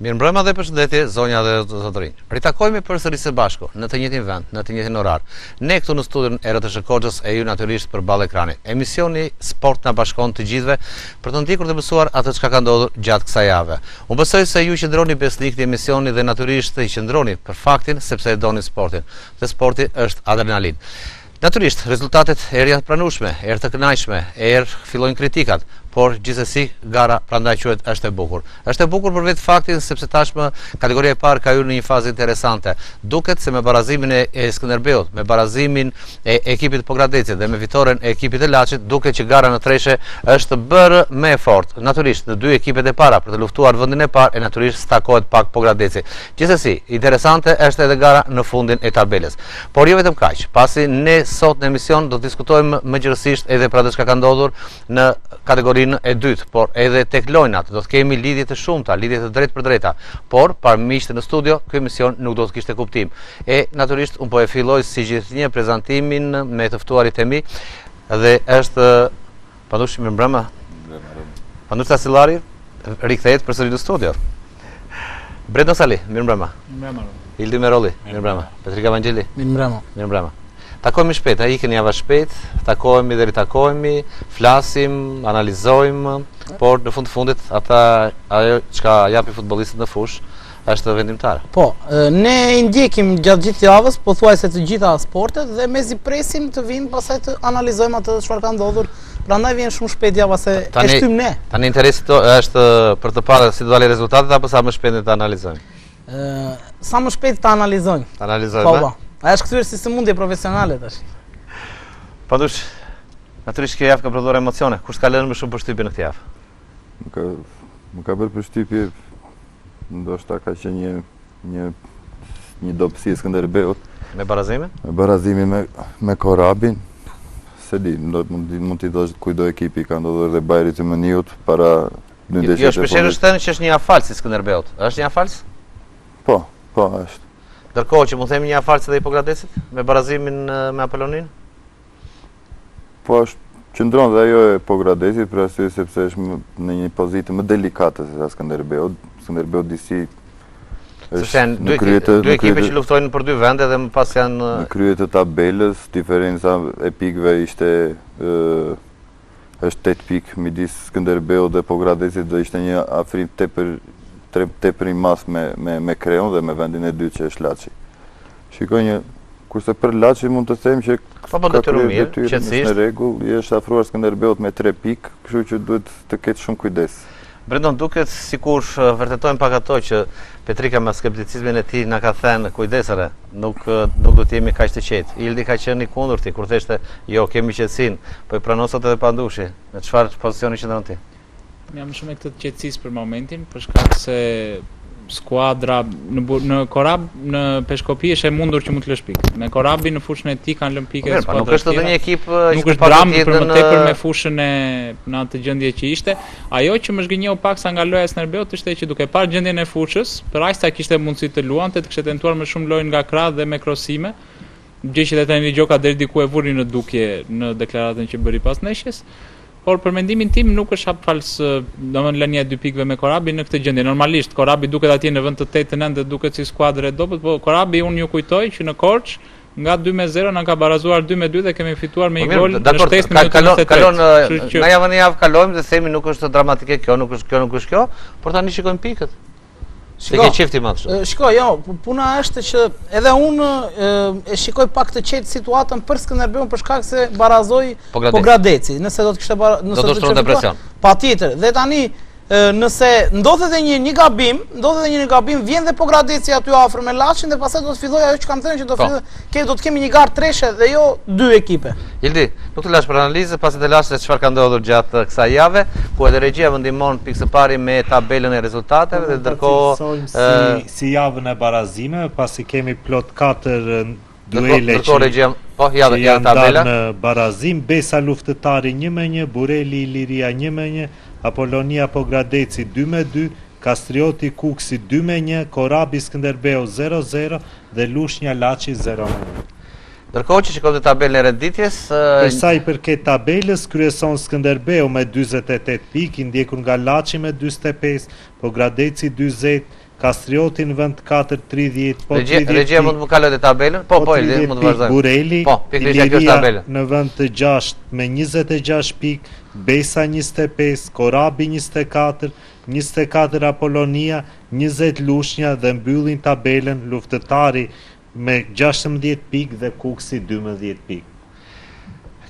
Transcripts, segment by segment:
Mirëmbrëma dhe përshëndetje zonja dhe zotërinj. Ritakohemi përsëri së bashku në të njëjtin vend, në të njëjtin orar. Ne këtu në studion e RTSH Korçës e ju natyrisht përballë ekranit. Emisioni Sport na bashkon të gjithëve për të ndjekur dhe mësuar atë çka ka ndodhur gjatë kësaj jave. Unë besoj se ju qëndroni besnik këtij emisioni dhe natyrisht i qëndroni për faktin sepse e doni sportin. Dhe sporti është adrenalinë. Natyrisht, rezultatet herë janë të pranueshme, herë të kënaqshme, herë fillojnë kritikat, por gjithsesi gara prandaj quhet është e bukur. Është e bukur për vetë faktin sepse tashmë kategoria e parë ka hyrë në një fazë interesante. Duket se me barazimin e, e Skënderbeut, me barazimin e ekipit të Pogradecit dhe me fitoren e ekipit të Laçit, duket që gara në treshe është bërë më e fortë. Natyrisht, në dy ekipet e para për të luftuar vendin e parë e natyrisht stakohet pak Pogradeci. Gjithsesi, interesante është edhe gara në fundin e tabelës. Por jo vetëm kaq, pasi ne sot në emision do të diskutojmë më gjerësisht edhe për atë çka ka ndodhur në kategorinë e dytë, por edhe tek lojnat do të kemi lidhje të shumta, lidhje të drejtpërdrejta, por pa miqtë në studio ky emision nuk do të kishte kuptim. E natyrisht unë po e filloj si gjithnjë prezantimin me të ftuarit e mi dhe është Pandush mirëmbrëma. Pandush Tasillari rikthehet përsëri në studio. Brendon Sali, mirëmbrëma. Mirëmbrëma. Ildi Merolli, mirëmbrëma. Petrika Vangjeli. Mirëmbrëma. Mirëmbrëma. Takohemi shpejt, a ikën java shpejt, takohemi dhe ritakohemi, flasim, analizojmë, por në fund të fundit ata ajo çka japin futbollistët në fushë është vendimtare. Po, ne i ndjekim gjatë gjithë javës, pothuajse të gjitha sportet dhe mezi presim të vijmë pastaj të analizojmë atë çfarë ka ndodhur. Prandaj vjen shumë shpejt java se e shtym ne. Tani interesi to është për të parë si do dalin rezultatet apo sa më shpejt të analizojmë. Ë, sa më shpejt të analizojmë. Të analizojmë. Po, po. Ajo është kthyer si sëmundje profesionale tash. Pandush, natyrisht kjo javë ka prodhuar emocione. Kush ka lënë më shumë përshtypje në këtë javë? Më ka më ka bërë përshtypje Ndoshta ka qenë një një një dobësi e Skënderbeut. Me barazimin? Me barazimin me me Korabin. S'e di, ndo, mund mund t'i thosh kujdo ekipi ka ndodhur edhe Bayernit të Mynihut para dy ndeshjeve. Jo, shpeshherë është thënë që është një javë fals i Skënderbeut. Është një javë fals? Po, po, është. Ndërkohë që mund të themi një javë fals edhe i Pogradecit me barazimin me Apoloninë? Po është qëndron dhe ajo e Pogradecit për arsye sepse është më, në një pozitë më delikate se sa Skënderbeu. Skënderbeu disi është janë dy, krye të, dy ekipe që luftojnë për dy vende dhe më pas janë në krye të tabelës, diferenca e pikëve ishte ë është 8 pikë midis Skënderbeut dhe Pogradecit dhe ishte një afrim tepër tepër i madh me me me kreun dhe me vendin e dytë që është Laçi. Shikoj një Kurse për Laçin mund të them që po, po, ka kryer detyrën është në rregull, i është afruar Skënderbeut me 3 pikë, kështu që duhet të ketë shumë kujdes. Brendon duket sikur vërtetojnë pak ato që Petrika me skepticizmin e tij na ka thënë kujdes re, nuk nuk do të jemi kaq të qetë. Ildi ka qenë i kundërti kur theshte jo kemi qetësinë, po e pranon sot edhe Pandushi. Në çfarë pozicioni qëndron ti? Jam shumë me këtë të qetësisë për momentin, për shkak se skuadra në në Korab në Peshkopi është e mundur që mund të lësh pikë. Me Korabin në fushën e tij kanë lënë pikë po, skuadra. Nuk është edhe një ekip nuk është dramë për më tepër me fushën e në atë gjendje që ishte. Ajo që më zhgënjeu paksa nga loja e Skënderbeut ishte që duke parë gjendjen e fushës, për aq sa kishte mundësi të luante, të kishte tentuar më shumë lojën nga krah dhe me krosime, gjë që dhe trajneri Gjoka deri diku e vuri në dukje në deklaratën që bëri pas ndeshjes. Por për mendimin tim nuk është hap fals, domethënë lënia e dy pikëve me Korabin në këtë gjendje. Normalisht Korabi duket atje në vend të 8 të 9 dhe duket si skuadër e dobët, po Korabi unë ju kujtoj që në Korçë nga 2 me 0 na ka barazuar 2 me 2 dhe kemi fituar me një po gol në shtesë në minutën e 83. Kalon që... nga java në javë kalojmë dhe themi nuk është dramatike kjo, nuk është kjo, nuk është kjo, por tani shikojmë pikët. Shiko, ke qejf ti më kështu. Shiko, jo, puna është që edhe unë e shikoj pak të qetë situatën për Skënderbeun për shkak se barazoi Pogradeci. Nëse do të kishte bar... nëse do të ushtronte presion. Patjetër. Dhe tani nëse ndodh edhe një një gabim, ndodh edhe një një gabim, vjen dhe Pogradeci aty afër me Laçin dhe pastaj do të fillojë ajo që kam thënë që do po. fillojë, ke do të kemi një garë treshe dhe jo dy ekipe. Ildi, nuk të lashë për analizë, pasi të lashë se çfarë ka ndodhur gjatë kësaj jave, ku edhe regjia më ndihmon pikë së pari me tabelën e rezultateve dhe ndërkohë si si javën e barazimeve, pasi kemi plot 4 duele që regjia, po ja dhe ja tabela në barazim Besa Luftëtari 1 me 1, Burreli Iliria 1 me 1, Apolonia Pogradeci 2 me 2, Kastrioti Kukësi 2 me 1, Korabi Skënderbeu 0-0 dhe Lushnja Laçi 0 me 1. Ndërkohë që shikojmë tabelën e renditjes, Për sa i përket tabelës, kryeson Skënderbeu me 48 pikë, i ndjekur nga Laçi me 45, Pogradeci 40, Kastrioti në vend të katërt 30, po 30 Regjia mund të më kalojë tabelën? Po, po, Eldi, mund të vazhdojmë. Burreli, po, pikërisht kjo është tabela. Në vend të gjashtë me 26 pikë, Besa 25, Korabi 24, 24 Apolonia, 20 Lushnja dhe mbyllin tabelën Luftëtari me 16 pikë dhe Kukësi 12 pikë.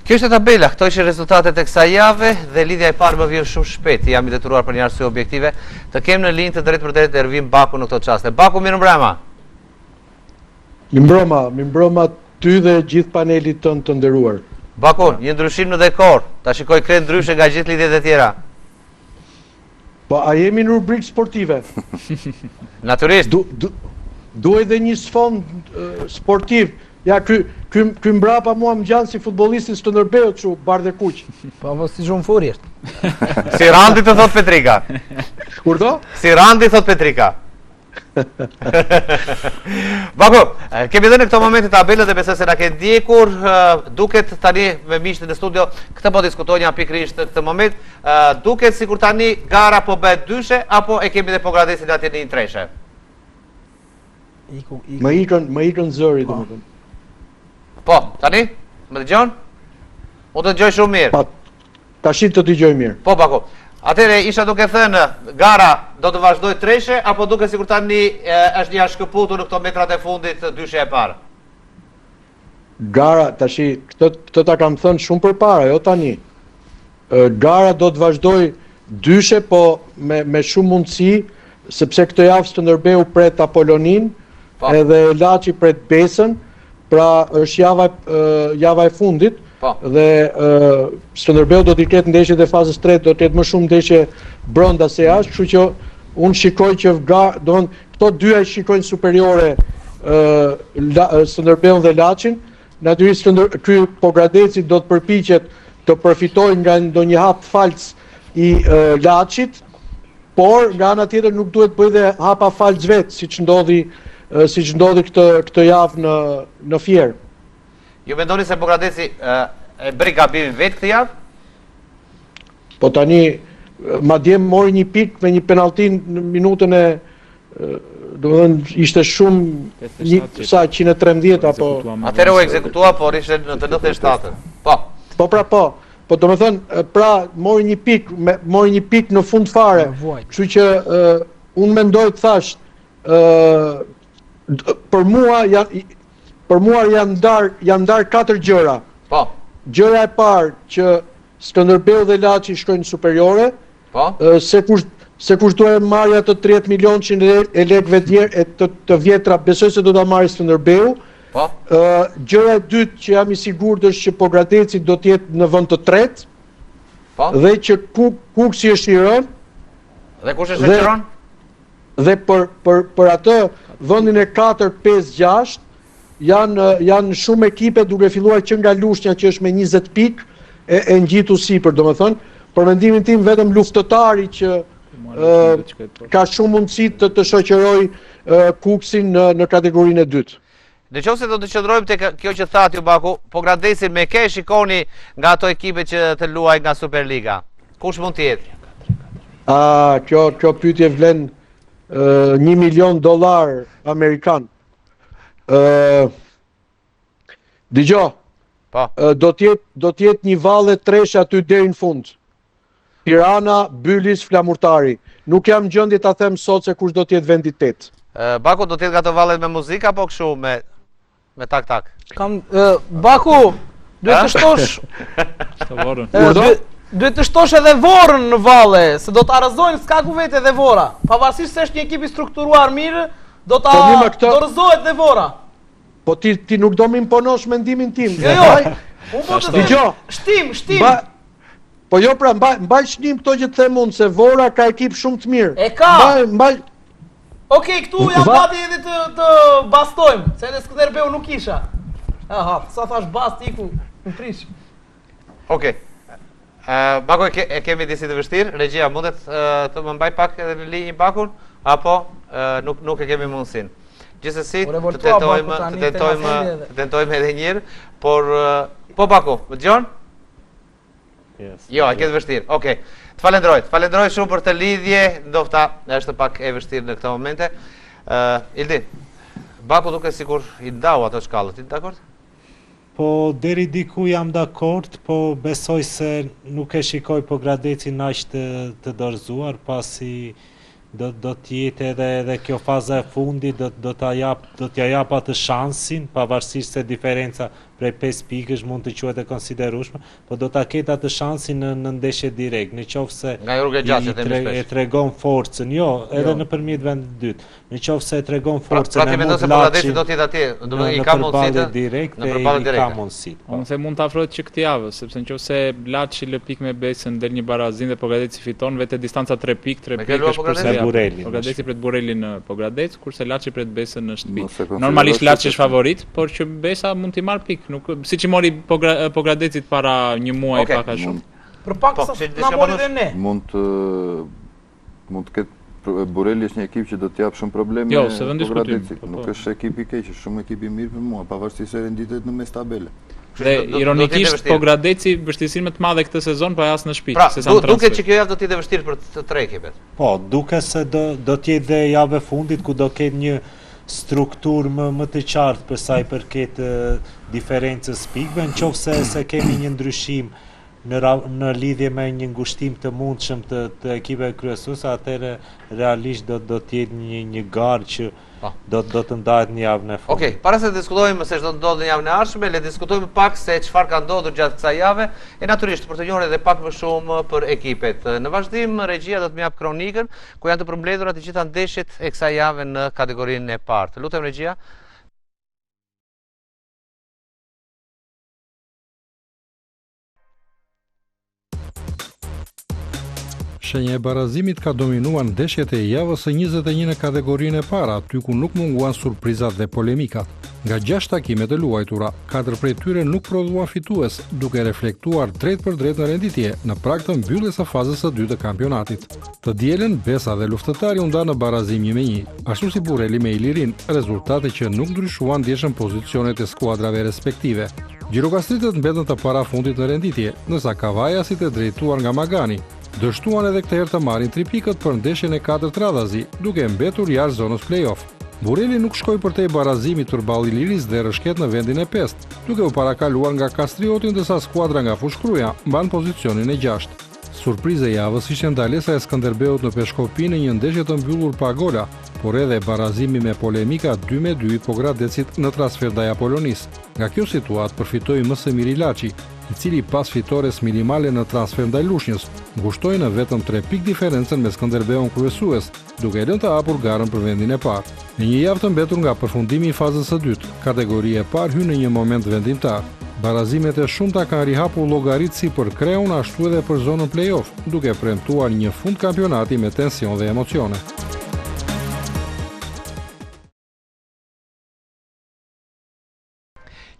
Kjo ishte tabela, këto ishin rezultatet e kësaj jave dhe lidhja e parë më vjen shumë shpejt, jam i detyruar për një arsye objektive, të kem në linjë të drejtpërdrejtë Ervin Baku në këto çaste. Baku, mirëmbrëma. Mirëmbrëma, mirëmbrëma ty dhe gjithë panelit tënd të nderuar. Baku, një ndryshim në dekor, ta shikoj krejt ndryshe nga gjithë lidhjet e tjera. Po, a jemi në rubrikë sportive? Natyrisht. Du, du, duhej dhe një sfond sportiv. Ja, ky, ky, ky mbrapa mua më ngjan si futbollisti i Skënderbeut kështu, bardh e kuq. Po, po, si shumë furi është. Si Randi të thot Petrika. Kur do? Si Randi thot Petrika. Bako, kemi dhënë në këto momente tabelët dhe besoj se na ke ndjekur, duket tani me miqtë në studio, këtë po diskutojmë pikërisht në këtë moment, duket sikur tani gara po bëhet dyshe apo e kemi dhe Pogradecin atje në një treshe? Iku, iku. Më ikën, më ikën zëri, po. domethënë. Po, tani? Më dëgjon? Unë të dëgjoj shumë mirë. Pa, Tashi të dëgjoj mirë. Po, Bako. Atëherë isha duke thënë, gara do të vazhdojë treshe apo duket sikur tani është një shkëputur në këto metrat e fundit dyshja e parë? Gara, tashi, këtë, këtë ta kam thënë shumë përpara, jo tani. Gara do të vazhdojë dyshe, po me, me shumë mundësi, sepse këtë javë Skënderbeu pret Apoloninë, po. edhe Laçi pret Besën, Pra është java java e fundit po. dhe Skënderbeu do t'i ketë ndeshjet e fazës 3, do të ketë më shumë ndeshje brenda se jashtë, kështu që unë shikoj që ga, do këto dyja i shikojnë superiore ë Skënderbeun dhe Laçin, natyrisht Skënder ky Pogradeci do të përpiqet të përfitojë nga ndonjë hap fals i Laçit, Por, nga ana tjetër nuk duhet të bëjë dhe hapa fals vetë, siç ndodhi siç ndodhi këtë këtë javë në në Fier. Ju mendoni se Pogradeci e bëri gabimin vetë këtë javë? Po tani madje mori një pikë me një penallti në minutën e domethënë ishte shumë një, sa 113 apo Atëherë u ekzekutua, por ishte në të 97-ën. Po. Po pra po. Po domethënë, pra mori një pikë, me, mori një pikë në fund fare. Kështu që uh, unë mendoj të thashë, uh, për mua janë për mua janë ndar janë ndar katër gjëra. Po. Gjëra e parë që Skënderbeu dhe Laçi shkojnë superiore, Po. Se kush se kush do e marrë atë 30 milionëshin e lekëve të e të, të vjetra, besoj se do ta marrë Skënderbeu. Po. Ë gjëja e dytë që jam i sigurt është që Pogradeci do të jetë në vend të tretë. Po. Dhe që Kukësi është i rënë. Dhe kush është i rënë? Dhe për për për atë vendin e 4 5 6 Janë janë shumë ekipe duke filluar që nga Lushnja që është me 20 pikë e, e ngjitur sipër, domethënë, për mendimin tim vetëm Luftëtari që ë ka shumë mundësi të të shoqërojë Kukësin në në kategorinë e dytë. Në qoftë se do të qëndrojmë te kjo që thatë ju Baku, Pogradecin me kë e shikoni nga ato ekipe që të luajnë nga Superliga? Kush mund të jetë? A, kjo, kjo pyetje vlen një milion dollar amerikan. Ë Dëgjo. Po. Do të jetë do të jetë një valle treshe aty deri në fund. Tirana, Bylis, Flamurtari. Nuk jam në gjendje ta them sot se kush do të jetë vendi i tetë. Baku do të jetë nga ato vallet me muzikë apo kështu me me tak tak. Kam Baku, duhet të shtosh. Të Vorën. Duhet të shtosh edhe Vorën në valle, se do ta rrëzojnë s'ka ku vete edhe Vora. Pavarësisht se është një ekip i strukturuar mirë, do ta po, këto... do rrëzohet dhe Vora. Po ti ti nuk do më imponosh mendimin tim. Jo, jo. Unë po të them. Shtim, shtim. Ba... Po jo pra, mbaj mbaj shënim këto që të them unë se Vora ka ekip shumë të mirë. E ka. Mbaj mbaj Okej, këtu jam gati edhe të të bastojmë, se edhe Skënderbeu nuk isha. Aha, sa thash bast iku, më prish. Okej. Uh, Bako e, ke, e kemi disi të vështirë, regjia mundet uh, të më mbaj pak edhe në linjë Bakun apo uh, nuk nuk e kemi mundësinë. Gjithsesi, të tentojmë, të tentojmë, të tentojmë edhe një herë, por uh, po Bako, më dëgjon? Yes. Jo, e ke të vështirë. Okej. Të falenderoj. Të falenderoj shumë për këtë lidhje, ndofta është pak e vështirë në këto momente. Ë, uh, Ildi. Baku duket sikur i ndau ato shkallët, je dakord? Po deri diku jam dakord, po besoj se nuk e shikoj Pogradecin aq të të dorëzuar, pasi do do të jetë edhe edhe kjo faza e fundit do do ta jap do t'ia jap atë shansin, pavarësisht se diferenca prej 5 pikësh mund të quhet e konsiderueshme, Po do ta ketë atë shansin në në ndeshje direkt, në qoftë se Nga rruga e gjatë që themi shpesh. e tregon forcën, jo, edhe jo. nëpërmjet vendit të dytë. Në qoftë se e tregon pra, forcën pra, e mund se Pogradeci do të jetë atje, do të i ka mundësitë direkt, në përballje direkte. I ka mundësitë. Po. Unë them mund të afrohet që këtë javë, sepse në qoftë se Laçi lë pikë me Besën del një barazim dhe Pogradeci fiton, vete distanca 3 pikë, 3 pikë është përsëri. Burreli. Pogradeci pret Burrelin në Pogradec, kurse Laçi pret Besën në shtëpi. Normalisht Laçi është favorit, por që Besa mund t'i marrë pikë, nuk siç i mori Pogra, Pogradecit para një muaji okay. pak a shumë. Për pak po, sa na mori dhe ne. Mund të mund të ketë Burreli është një ekip që do të japë shumë probleme jo, s'e vë në diskutim. Po, nuk po. është ekip i keq, është shumë ekip i mirë për mua, pavarësisht se renditet në mes tabele. Dhe ironikisht Pogradeci vështirësinë më të madhe këtë sezon po e has në shtëpi, pra, se sa në Duket që kjo javë do të jetë e vështirë për të tre ekipet. Po, duket se do do të jetë dhe javë e fundit ku do ketë një strukturë më më të qartë për sa i përket diferencës pikëve, në qoftë se se kemi një ndryshim në në lidhje me një ngushtim të mundshëm të të ekipeve kryesuese, atëherë realisht do do të jetë një një garë që po. do do të ndahet në javën e fundit. Okej, okay, para se të diskutojmë se ç'do të ndodhë në javën e ardhshme, le të diskutojmë pak se çfarë ka ndodhur gjatë kësaj jave, e natyrisht për të njohur edhe pak më shumë për ekipet. Në vazhdim regjia do të më japë kronikën ku janë të përmbledhura të gjitha ndeshjet e kësaj jave në kategorinë e parë. Të lutem regjia. Shenja e barazimit ka dominuar ndeshjet e javës së 21 në kategorinë e parë, aty ku nuk munguan surprizat dhe polemikat. Nga 6 takime të luajtura, 4 prej tyre nuk prodhuan fitues, duke reflektuar drejtpërdrejt në renditje, në prag të mbylljes së fazës së dytë të kampionatit. Të dielën, Besa dhe Luftëtari u ndanë në barazim 1-1, ashtu si Burreli me Ilirinë, rezultate që nuk ndryshuan ndjeshëm pozicionet e skuadrave respektive. Gjirokastritët mbetën të parafundit në renditje, ndërsa kavajasit e drejtuar nga Magani, dështuan edhe këtë herë të marrin tri pikët për ndeshjen e katërt radhazi, duke mbetur jashtë zonës play-off. Burreli nuk shkoi përtej barazimit përballë Ilirisë dhe rrëshket në vendin e pestë, duke u parakaluar nga Kastrioti ndërsa skuadra nga Fushë-Kruja mban pozicionin e gjashtë. Surprizë e javës ishte ndalesa e Skënderbeut në Peshkopi në një ndeshje të mbyllur pa gola, por edhe barazimi me polemika 2-2 i Pogradecit në transfertë ndaj Apolonisë. Nga kjo situatë përfitoi më së miri Laçi, i cili pas fitores minimale në transfertë ndaj Lushnjës, ngushtoi në vetëm 3 pikë diferencën me Skënderbeun kryesues, duke e lënë të hapur garën për vendin e parë. Me një javë të mbetur nga përfundimi i fazës së dytë, kategoria e parë hyn në një moment vendimtar. Barazimet e shumta kanë rihapur llogaritë si për kreun ashtu edhe për zonën play-off, duke premtuar një fund kampionati me tension dhe emocione.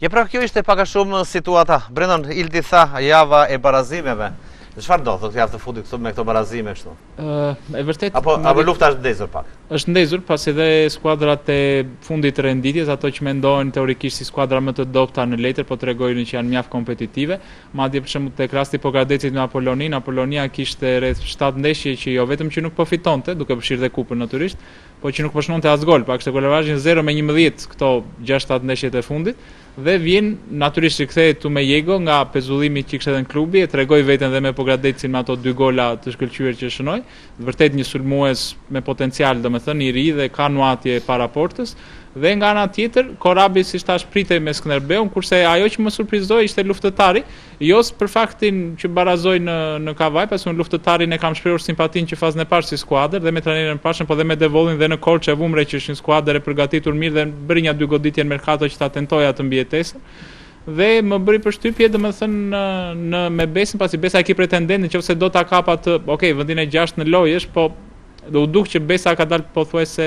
Ja pra kjo ishte pak a shumë situata. Brendon Ildi tha java e barazimeve. Dhe çfarë ndodh këtë javë të fundit këtu me këto barazime kështu? Ë, e vërtet. Apo apo lufta është ndezur pak. Është ndezur pasi dhe skuadrat e fundit të renditjes, ato që mendohen teorikisht si skuadra më të dobëta në letër, po tregojnë që janë mjaft kompetitive. Madje për shembull tek rasti i Pogradecit me Apoloninë, Apolonia kishte rreth 7 ndeshje që jo vetëm që nuk po fitonte, duke përfshirë dhe kupën natyrisht, po që nuk po shënonte as gol, pra kishte golavazhin 0 me 11 këto 6-7 ndeshjet e fundit dhe vjen natyrisht rikthehet Tumejego nga pezullimi që kishte dhënë klubi, e tregoi veten dhe me Pogradecin me ato dy gola të shkëlqyer që shënoi. Vërtet një sulmues me potencial, domethënë i ri dhe ka nuhatje para portës. Dhe nga ana tjetër, Korabi siç thash pritej me Skënderbeun, kurse ajo që më surprizoi ishte Luftëtari, Jo për faktin që barazoi në në Kavajë, pasi unë Luftëtarin e kam shprehur simpatinë që fazën e parë si skuadër dhe me trajnerin Pashën, po dhe me Devollin dhe në Korçë e vumë re që është një skuadër e përgatitur mirë dhe bëri nja dy goditje në merkato që ta tentojë atë mbijetesën. Dhe më bëri përshtypje, domethënë në, në me Besën, pasi Besa ekip pretendent, nëse do ta kap atë, ok, vendin e gjashtë në lojë është, po dhe u duk që Besa ka dalë pothuajse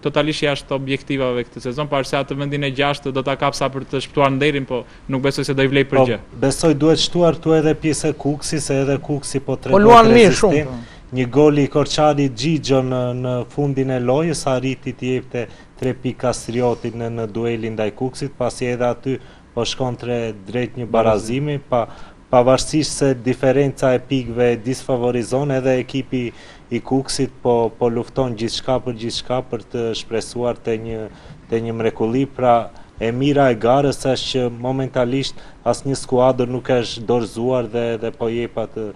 totalisht jashtë objektivave këtë sezon, pavarësisht se atë vendin e gjashtë do ta kap sa për të shpëtuar nderin, po Nuk besoj se do i vlej për po, gjë. Besoj duhet shtuar këtu edhe pjesë e Kukësit, se edhe Kukësi po tregon po luan mirë shumë. Po. Një gol i korçarit Xhixho në në fundin e lojës arriti t'i jepte 3 pikë Kastriotit në në duelin ndaj Kukësit, pasi edhe aty po shkonte drejt një barazimi pa. Pavarësisht se diferenca e pikëve e disfavorizon, edhe ekipi i Kukësit po po lufton gjithçka për gjithçka për të shpresuar te një te një mrekulli, pra e mira e garës është që momentalisht asnjë skuadër nuk është dorëzuar dhe dhe po jep atë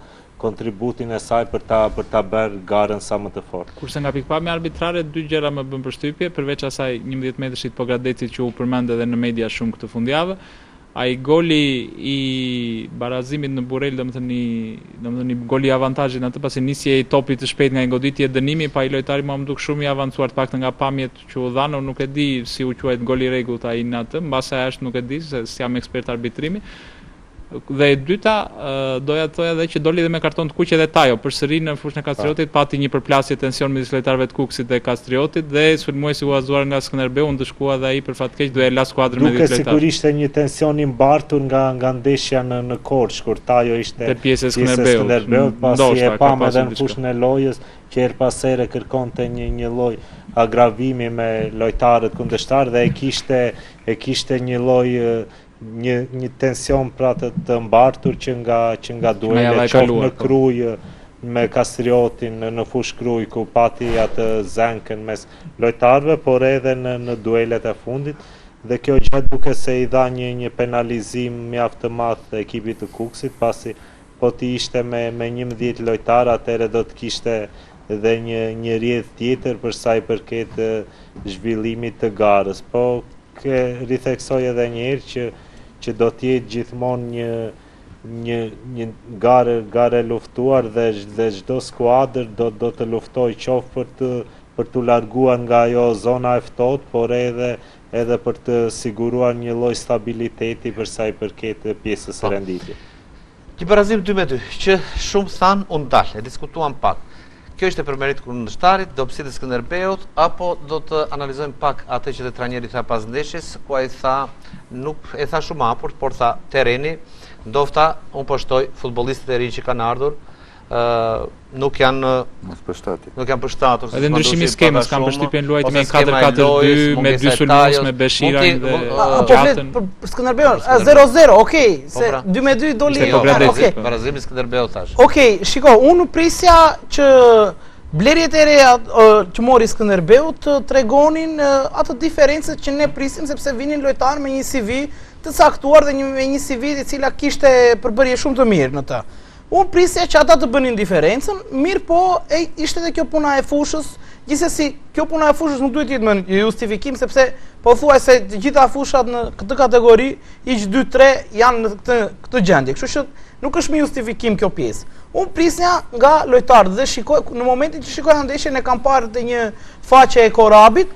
kontributin e saj për ta për ta bërë garën sa më të fortë. Kurse nga pikëpamja arbitrare dy gjëra më bënë përshtypje, përveç asaj 11 metërshit Pogradecit që u përmend edhe në media shumë këtë fundjavë, Ai goli i barazimit në Burrel, domethënë i, domethënë i goli i avantazhit në atë pasi nisje i topit të shpejtë nga një goditje dënimi, pa ai lojtari mua m'u duk shumë i avancuar të paktën nga pamjet që u dhanë, unë nuk e di si u quajt gol i rregullt ai në atë, mbase është nuk e di se s'jam ekspert arbitrimi. Dhe e dyta, doja të thoja edhe që doli edhe me karton të kuq edhe Tajo, përsëri në fushën e Kastriotit pati një përplasje tension midis lojtarëve të Kukësit dhe Kastriotit dhe sulmuesi i huazuar nga Skënderbeu u ndëshkua dhe ai për fat keq dhe e la skuadrën me 10 lojtarë. Duket sikur ishte një tension i mbartur nga nga ndeshja në në Korçë kur Tajo ishte pjesë e Skënderbeut, Skënderbeut pasi e pamë edhe në fushën e lojës që herë pas here kërkonte një një lloj agravimi me lojtarët kundërshtarë dhe e kishte e kishte një lloj një një tension pra të, të mbartur që nga që nga duelet qoftë në po. Krujë me Kastriotin në, në Fushë Krujë ku pati atë zënkën mes lojtarëve, por edhe në në duelet e fundit dhe kjo gjë duket se i dha një një penalizim mjaft të madh ekipit të Kukësit, pasi po të ishte me me 11 lojtarë atëherë do të kishte dhe një një rrjedhë tjetër për sa i përket zhvillimit të garës. Po E ritheksoj edhe një herë që që do të jetë gjithmonë një një një garë garë e luftuar dhe dhe çdo skuadër do do të luftojë qoftë për të për t'u larguar nga ajo zona e ftohtë, por edhe edhe për të siguruar një lloj stabiliteti për sa i përket pjesës së po. renditjes. Një barazim 2 me 2, që shumë thanë u ndal, e diskutuam pak. Kjo ishte për meritë të kundërshtarit, dobësitë e Skënderbeut, apo do të analizojmë pak atë që dhe trajneri tha pas ndeshjes, ku ai tha, nuk e tha shumë hapur, por tha terreni, ndofta, unë po shtoj, futbollistët e rinj që kanë ardhur, nuk janë mos përshtatje. Nuk janë përshtatur. Edhe ndryshimi i skemës kam përshtypjen luajti me 4-4-2 me dy sulmues me Beshirajn dhe Po flet për Skënderbeun, 0-0, okay, po se 2 pra. me 2 doli. Okej. Barazimi Skënderbeu tash. Okej, shiko, unë prisja që blerjet e reja që mori Skënderbeu të tregonin atë diferencë që ne prisim sepse vinin lojtarë me një CV të caktuar dhe një me një CV e cila kishte përbërje shumë të mirë në të. Unë prisja që ata të bënin diferencën, mirëpo e, ishte edhe kjo puna e fushës, gjithsesi kjo puna e fushës nuk duhet të jetë më një justifikim sepse pothuajse të gjitha fushat në këtë kategori ish 2 3 janë në këtë këtë gjendje. Kështu që nuk është më justifikim kjo pjesë. Unë prisja nga lojtarët dhe shikoj në momentin që shikoja ndeshjen e kam parë te një faqe e Korabit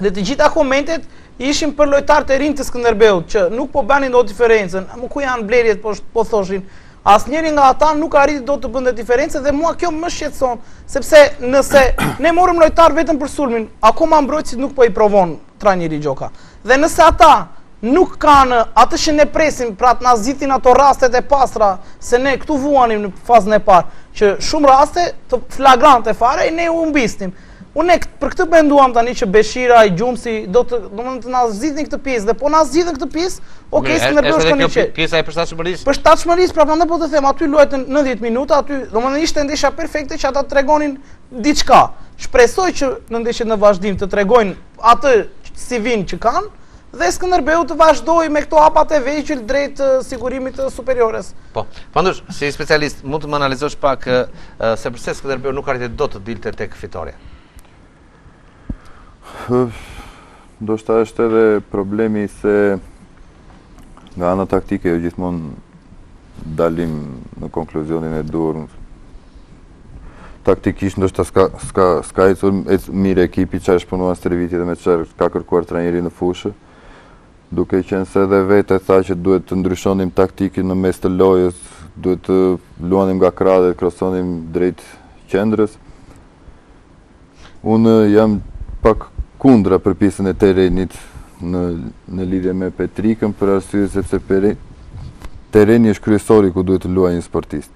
dhe të gjitha komentet ishin për lojtarët e rinj të Skënderbeut që nuk po bënin dot diferencën. Më ku janë blerjet po po thoshin Asnjëri nga ata nuk arriti dot të bënte diferencën dhe mua kjo më shqetëson, sepse nëse ne morëm lojtarë vetëm për sulmin, akoma mbrojtësit nuk po i provon trajneri Gjoka. Dhe nëse ata nuk kanë atë që ne presim, pra të na zgjidhin ato rastet e pastra, se ne këtu vuanim në fazën e parë, që shumë raste të flagrante fare ne u humbisnim. Unë për këtë menduam tani që Beshiraj, Gjumsi do të, domethënë të na zgjidhnin këtë pjesë dhe po na zgjidhën këtë pjesë, ok, Skënderbeu shkon në qetë. Pjesa e përshtatshmërisë. Përshtatshmërisë, pra prandaj po të them, aty luajtën 90 minuta, aty domethënë ishte ndeshja perfekte që ata të tregonin diçka. Shpresoj që në ndeshjet në vazhdim të tregojnë atë CV-n që kanë dhe Skënderbeu të vazhdojë me këto hapat e vegjël drejt sigurimit të superiores. Po, Pandush, si specialist, mund të më analizosh pak se përse Skënderbeu nuk arriti dot të dilte tek fitorja? Ndoshta është edhe problemi se nga ana taktike jo gjithmonë dalim në konkluzionin e duhur. Taktikisht ndoshta s'ka s'ka s'ka ecur ec mirë ekipi çfarë është punuar stërvitje dhe me çfarë ka kërkuar trajneri në fushë. Duke qenë se edhe vetë e tha që duhet të ndryshonim taktikën në mes të lojës, duhet të luanim nga krahët dhe të krosonim drejt qendrës. Unë jam pak kundra për pjesën e terrenit në në lidhje me Petrikën për arsye sepse pere, terreni është kryesori ku duhet të luajë një sportist.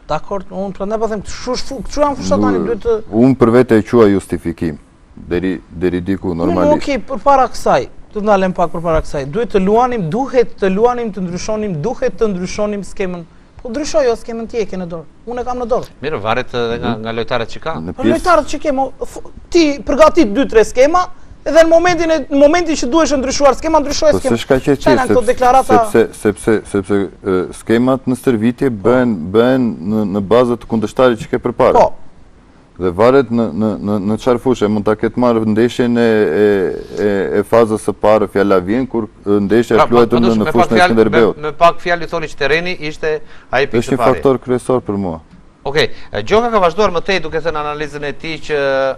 Dakord, unë prandaj po them, kështu kështu janë fushat tani duhet të Unë për vete e quaj justifikim. Deri deri diku normalisht. Okej, përpara kësaj, të ndalem pak përpara kësaj. Duhet të luanim, duhet të luanim, të ndryshonim, duhet të ndryshonim skemën. Po ndryshoje skemën ti e ke në dorë. Unë e kam në dorë. Mirë, varet edhe nga nga lojtarët që ka. Po lojtarët që ke, ti përgatit 2-3 skema dhe në momentin e në momentin që duhesh ndryshuar skema, ndryshoje po skemën. Po s'është kaq e thjeshtë deklarata sepse sepse sepse skemat në stërvitje bëhen bëhen në në bazë të kundërshtarit që ke përpara. Po. Dhe varet në në në në çfarë fushe mund ta ketë marrë ndeshjen e e e, e fazës së parë fjala vjen kur ndeshja pra, është luajtur në në fushën e Skënderbeut. Me, me pak fjalë ju thoni që terreni ishte ai pikë Është një faktor kryesor për mua. Okej, okay. Gjoka ka vazhduar më tej duke thënë analizën e tij që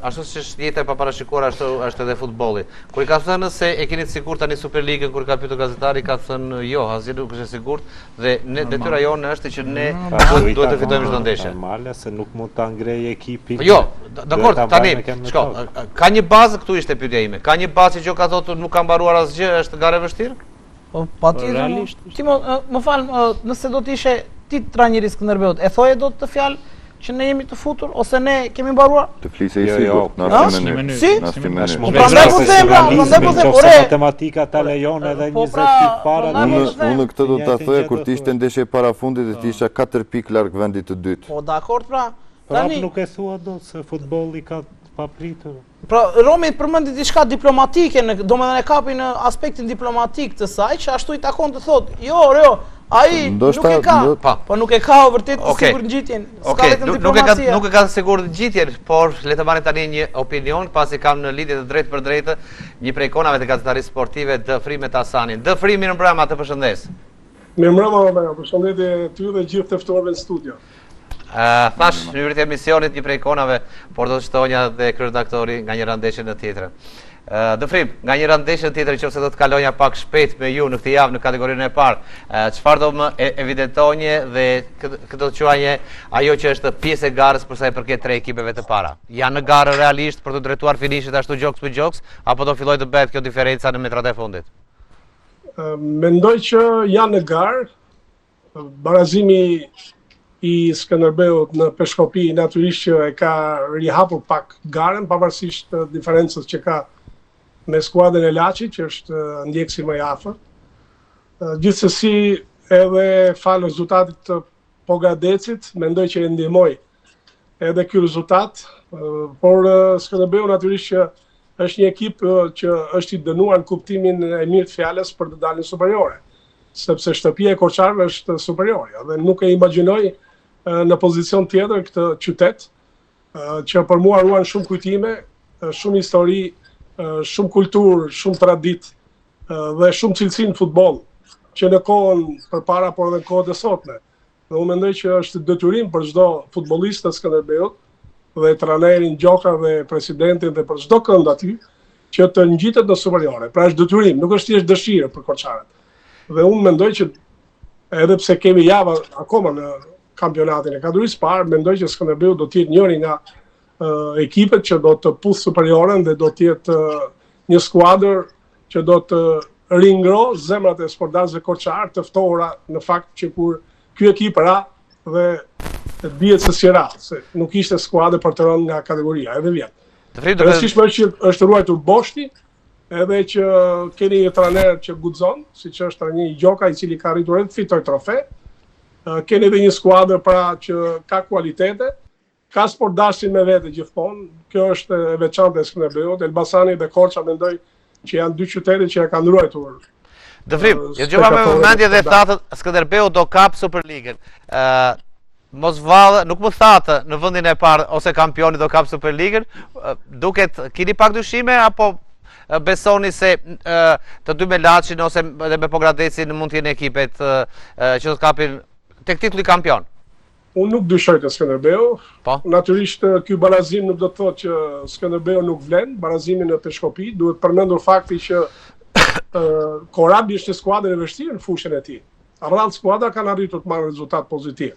ashtu siç është jeta e paparashikuar ashtu është edhe futbolli. Kur i ka thënë se e keni të sigurt tani Superligën kur ka pyetur gazetari ka thënë jo, asgjë nuk është e sigurt, Dhe ne detyra jonë është që ne duhet duhet të fitojmë çdo ndeshje. Normale se nuk mund ta ngrejë ekipin. Po jo, dakor, tani, shko, ka një bazë këtu ishte pyetja ime. Ka një bazë që Gjoka thotë nuk ka mbaruar asgjë, është garë e vështirë? Po patjetër. Realisht. Ti më më fal, nëse do të ishe ti trajneri i Skënderbeut, e thoje dot këtë fjalë që ne jemi të futur ose ne kemi mbaruar? Të flisë i jo, jo, sigurt, në asnjë mënyrë. Si? Në asnjë mënyrë. Po prandaj po them, pra, prandaj po them, ore. Matematika ta lejon edhe 20 po, pra, pikë para. Unë unë këtë do ta thoja kur të ishte ndeshje para fundit dhe të isha 4 pikë larg vendit të dytë. Po dakord pra. Tani nuk e thua dot se futbolli ka të papritur. Pra, Romi përmendi diçka diplomatike, në, domethënë e kapi në aspektin diplomatik të saj, që ashtu i takon të thotë, jo, jo, ai nuk e ka, ndo, pa. po nuk e ka vërtet të okay. sigurt ngjitjen, s'ka okay. vetëm nuk, nuk e ka, diplomacia. nuk e ka të sigurt ngjitjen, por le të marrim tani një opinion, pasi kam në lidhje të drejtpërdrejtë një prej ikonave të gazetarisë sportive, Dëfrim Metasanin. Dëfrim, mirëmbrëma, të përshëndes. Mirëmbrëma, Romeo, përshëndetje ty dhe gjithë të ftuarve në studio. Uh, thash në hyrje të emisionit një prej ikonave, por do të shtonja dhe kryeredaktori nga njëra ndeshje në tjetrën. Uh, Dëfrim, nga njëra ndeshje në tjetrën, qoftë se do të kalonja pak shpejt me ju në këtë javë në kategorinë e parë, uh, çfarë do më evidentonje dhe kë do të quaje ajo që është pjesë e garës për sa i përket tre ekipeve të para? Janë në garë realisht për të drejtuar finishit ashtu gjoks për gjoks, apo do fillojë të bëhet kjo diferenca në metrat e fundit? Mendoj që janë në garë, Barazimi i Skënderbeut në Peshkopi natyrisht që e ka rihapur pak garën, pavarësisht diferencës që ka me skuadrën e Laçit, që është ndjekësi më i afërt. Gjithsesi, edhe falë rezultatit të Pogradecit, mendoj që e ndihmoi edhe ky rezultat, por Skënderbeu natyrisht që është një ekip që është i dënuar në kuptimin e mirë të fjalës për të dalë në superiore, sepse shtëpia e Korçarëve është superiorja dhe nuk e imagjinoj në pozicion tjetër këtë qytet që për mua ruan shumë kujtime, shumë histori, shumë kulturë, shumë traditë dhe shumë cilësi në futboll, që në kohën përpara por edhe në kohët e sotme. Dhe unë mendoj që është detyrim për çdo futbollist të Skënderbeut dhe trajnerin Gjoka dhe presidentin dhe për çdo kënd aty që të ngjitet në superiore. Pra është detyrim, nuk është thjesht dëshirë për korçarët. Dhe unë mendoj që edhe pse kemi java akoma në kampionatin e kategorisë parë, mendoj që Skënderbeu do të jetë njëri nga uh, ekipet që do të puth superioren dhe do të jetë uh, një skuadër që do të ringroh zemrat e sportdashësve korçarë të ftohura në fakt që kur ky ekip ra dhe dihet se si ra, se nuk ishte skuadër për të rënë nga kategoria, edhe vjet. Të E rëndësishme është që është ruajtur boshti, edhe që keni një trajner që guxon, siç është trajneri Gjoka, i cili ka arritur edhe të fitojë trofe. Keni edhe një skuadër pra që ka kualitete, Ka sportdashësin me vete gjithmonë, kjo është e veçantë e Skënderbeut, Elbasani dhe Korça mendoj që janë dy qytete që e kanë ruajtur. Dëfrim, ju dëgjova me vëmendje dhe thatë Skënderbeu do kap Superligën. Ë mos vallë, nuk më thatë në vendin e parë ose kampioni do kap Superligën, duket keni pak dyshime apo besoni se të dy me Laçin ose edhe me Pogradecin mund të jenë ekipet që do të kapin tek titulli kampion? Unë nuk dyshoj te Skënderbeu. Po. Natyrisht ky barazim nuk do të thotë që Skënderbeu nuk vlen, barazimi në Peshkopi, duhet përmendur fakti që Korabi është një skuadër e vështirë në fushën e tij. Rrallë skuadra kanë arritur të marrë rezultat pozitiv.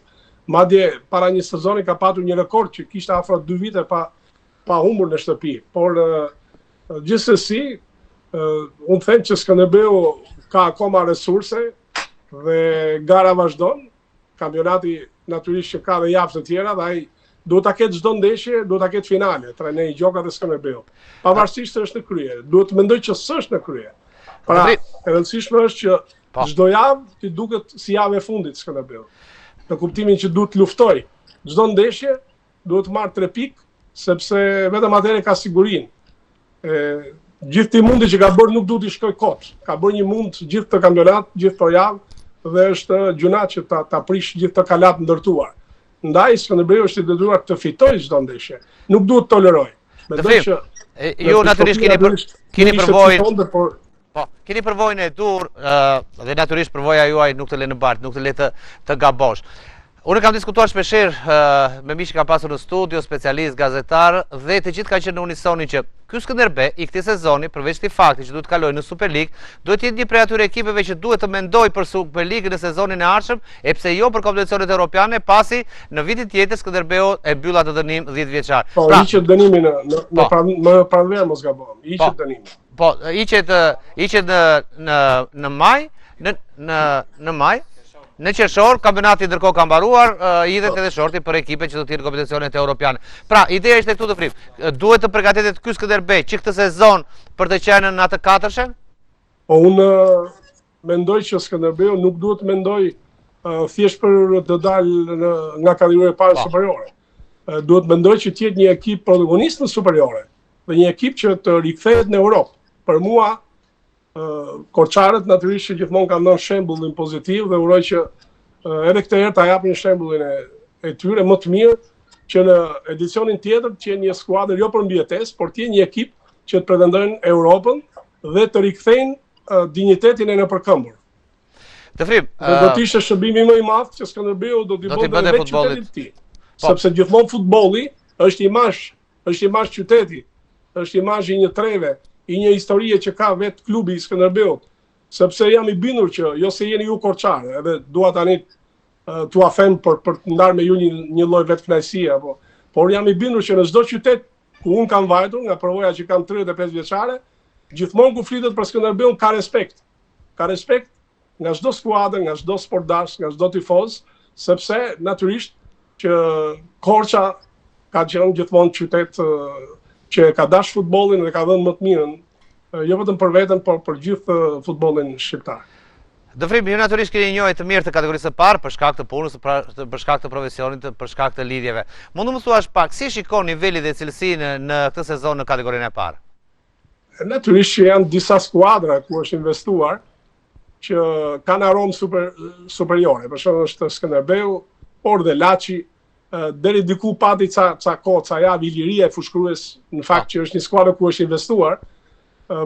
Madje para një sezoni ka patur një rekord që kishte afro 2 vite pa pa humbur në shtëpi, por gjithsesi unë them që Skënderbeu ka akoma resurse dhe gara vazhdon, Kampionati natyrisht që ka dhe javë të tjera dhe ai duhet ta ketë çdo ndeshje, duhet ta ketë finale, trajneri Gjoka dhe Skënderbeu. Pavarësisht se është në krye, duhet të mendoj që s'është në krye. Pra, e rëndësishme është që po. çdo javë t'i duket si javë e fundit Skënderbeu. Në kuptimin që duhet të luftojë çdo ndeshje, duhet të marrë 3 pikë, sepse vetëm atëherë ka sigurinë. E gjithë këtij mundi që ka bërë nuk duhet t'i shkojë kot. Ka bërë një mund gjithë këtë kampionat, gjithë këto javë dhe është gjynah që ta ta prish gjithë këtë kala të ndërtuar. Ndaj Skënderbeu është i detyruar të fitojë çdo ndeshje. Nuk duhet të tolerojë. Mendoj që ju natyrisht keni për, keni përvojën, por Po, keni përvojën e duhur dhe natyrisht përvoja juaj nuk të lë në baltë, nuk të lë të të gabosh. Unë kam diskutuar shpeshherë me miq që kam pasur në studio, specialistë, gazetarë dhe të gjithë kanë qenë në unisonin që ky Skënderbe i këtij sezoni, përveç këtij fakti që duhet të kalojë në Superligë, duhet të jetë një prej atyre ekipeve që duhet të mendojë për Superligën në sezonin e ardhshëm, e pse jo për kompeticionet europiane, pasi në vitin tjetër Skënderbeu e mbyll atë dënim 10 vjeçar. Po, pra, hiqet dënimi në në po, në, në pranverë mos gaboj. Hiqet po, dënimi. Po, hiqet hiqet në në në maj, në në në maj. Në qershor kampionati ndërkohë ka mbaruar, uh, hidhet po. edhe shorti për ekipet që do të jenë në kompeticionet europiane. Pra, ideja ishte këtu Dëfrim. Duhet të përgatitet ky Skënderbe që këtë sezon për të qenë në atë katërshen? Po unë Mendoj që Skënderbeu nuk duhet të mendojë uh, thjesht për të dalë në, nga kategoria e parë po. superiore. Uh, duhet të mendojë që të jetë një ekip protagonist në superiore dhe një ekip që të rikthehet në Europë. Për mua, uh, korçarët natyrisht që gjithmonë kanë dhënë shembullin pozitiv dhe uroj që uh, edhe këtë herë ta japin shembullin e, e tyre më të mirë që në edicionin tjetër të jenë një skuadër jo për mbijetesë, por të jenë një ekip që të pretendojnë Europën dhe të rikthejnë dinjitetin e nëpërkëmbur. Dëfrim, dhe do të ishte shërbimi më i madh që Skënderbeu do t'i bënte vetë qytetit të tij. Po. Sepse gjithmonë futbolli është imazh, është imazh qyteti, është imazh i një treve, i një historie që ka vetë klubi i Skënderbeut. Sepse jam i bindur që jo se jeni ju korçarë, edhe dua tani t'ua them për për të ndarë me ju një një lloj vetëkënaqësie apo, por jam i bindur që në çdo qytet ku unë kam vajtur nga përvoja që kam 35 vjeçare, Gjithmonë kur flitet për Skënderbeun ka respekt. Ka respekt nga çdo skuadër, nga çdo sportdashës, nga çdo tifoz, sepse natyrisht që Korça ka qenë gjithmonë qytet që e ka dash futbollin dhe ka dhënë më të mirën, jo vetëm për veten, por për gjithë futbollin shqiptar. Dëfrim, ju natyrisht keni njohje të mirë të kategorisë së parë për shkak të punës, pra, për shkak të profesionit, për shkak të lidhjeve. Mund të më thuash pak si shikon nivelin dhe cilësinë në këtë sezon në kategorinë e parë? Natyrisht që janë disa skuadra ku është investuar që kanë aromë super, superiore. Për shembull është Skënderbeu, por dhe Laçi, deri diku pati ca ca kohë, ca javë Iliria e Fushë-Krujës, në fakt që është një skuadër ku është investuar,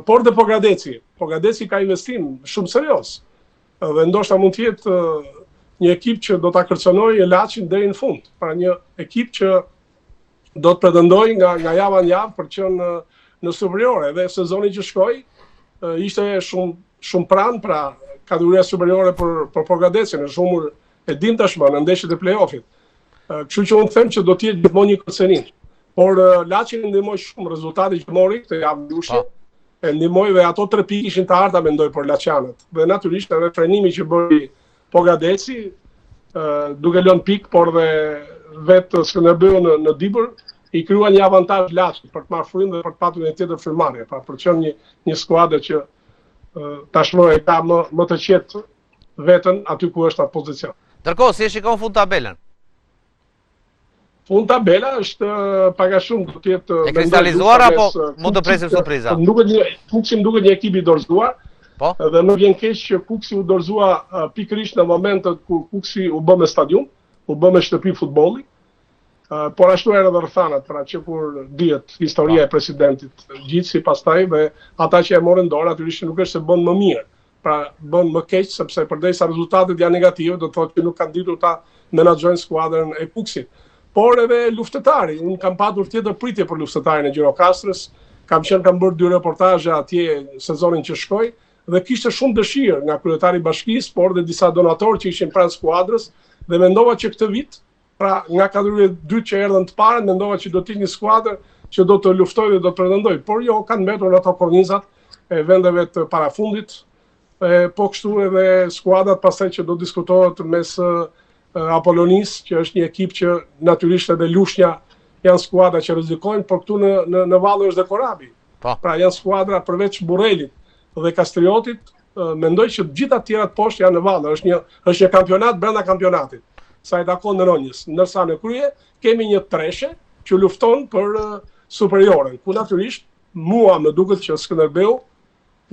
por dhe Pogradeci. Pogradeci ka investim shumë serioz. Dhe ndoshta mund të jetë një ekip që do ta kërcënojë Laçin deri në fund. Pra një ekip që do të pretendojë nga nga java në javë për të qenë në, në superiore dhe sezoni që shkoi ishte shumë shumë pranë pra kategoria superiore për për Pogradecin, është humbur e dim tashmë në ndeshjet e play-offit. Kështu që unë them që do të jetë gjithmonë një kërcënim. Por Laçin e ndihmoi shumë rezultati që mori këtë javë në Lushnjë. Po. E ndihmoi dhe ato tre pikë ishin të arta mendoj për laçianët. Dhe natyrisht edhe frenimi që bëri Pogradeci, duke lënë pikë, por dhe vetë Skënderbeu në, në Dibër, i krijuan një avantazh Laçit për të marrë frymë dhe për të patur një tjetër frymëmarrje, pra për të qenë një një skuadër që tashmë e ka më më të qetë veten aty ku është atë pozicion. Ndërkohë, si e shikon fund tabelën? Fund tabela është pak a shumë do të jetë e kristalizuar apo mund të presim surpriza? Po duket një Kukësi më duket një ekip i dorëzuar. Po. Dhe më vjen keq që Kukësi u dorëzua pikërisht në momentet kur Kukësi u bë me stadium, u bë me shtëpi futbolli. Por ashtu erdhën edhe rrethanat, pra që kur dihet historia po. e presidentit Gjici pastaj dhe ata që e morën dorë natyrisht nuk është se bën më mirë. Pra bën më keq sepse përderisa rezultatet janë negative, do të thotë që nuk kanë ditur ta menaxhojnë skuadrën e Kukësit. Por edhe Luftëtari, unë kam patur tjetër pritje për Luftëtarin e Gjirokastrës, kam qenë kam bërë dy reportazhe atje sezonin që shkoi dhe kishte shumë dëshirë nga kryetari i bashkisë, por dhe disa donatorë që ishin pranë skuadrës dhe mendova që këtë vit Pra, nga kategoria e dytë që erdhën të parën, mendova që do të jetë një skuadër që do të luftojë dhe do të pretendojë, por jo, kanë mbetur në ato kornizat e vendeve të parafundit, e, po kështu edhe skuadrat pastaj që do diskutohet mes Apolonisë, që është një ekip që natyrisht edhe Lushnja janë skuadra që rrezikojnë, por këtu në në në valle është dhe Korabi. Po. Pra janë skuadra përveç Burrelit dhe Kastriotit, mendoj që të gjitha të tjerat poshtë janë në valle, është një është një kampionat brenda kampionatit. sa i takon rënies, ndërsa në krye kemi një treshe që lufton për superioren, ku natyrisht mua më duket që Skënderbeu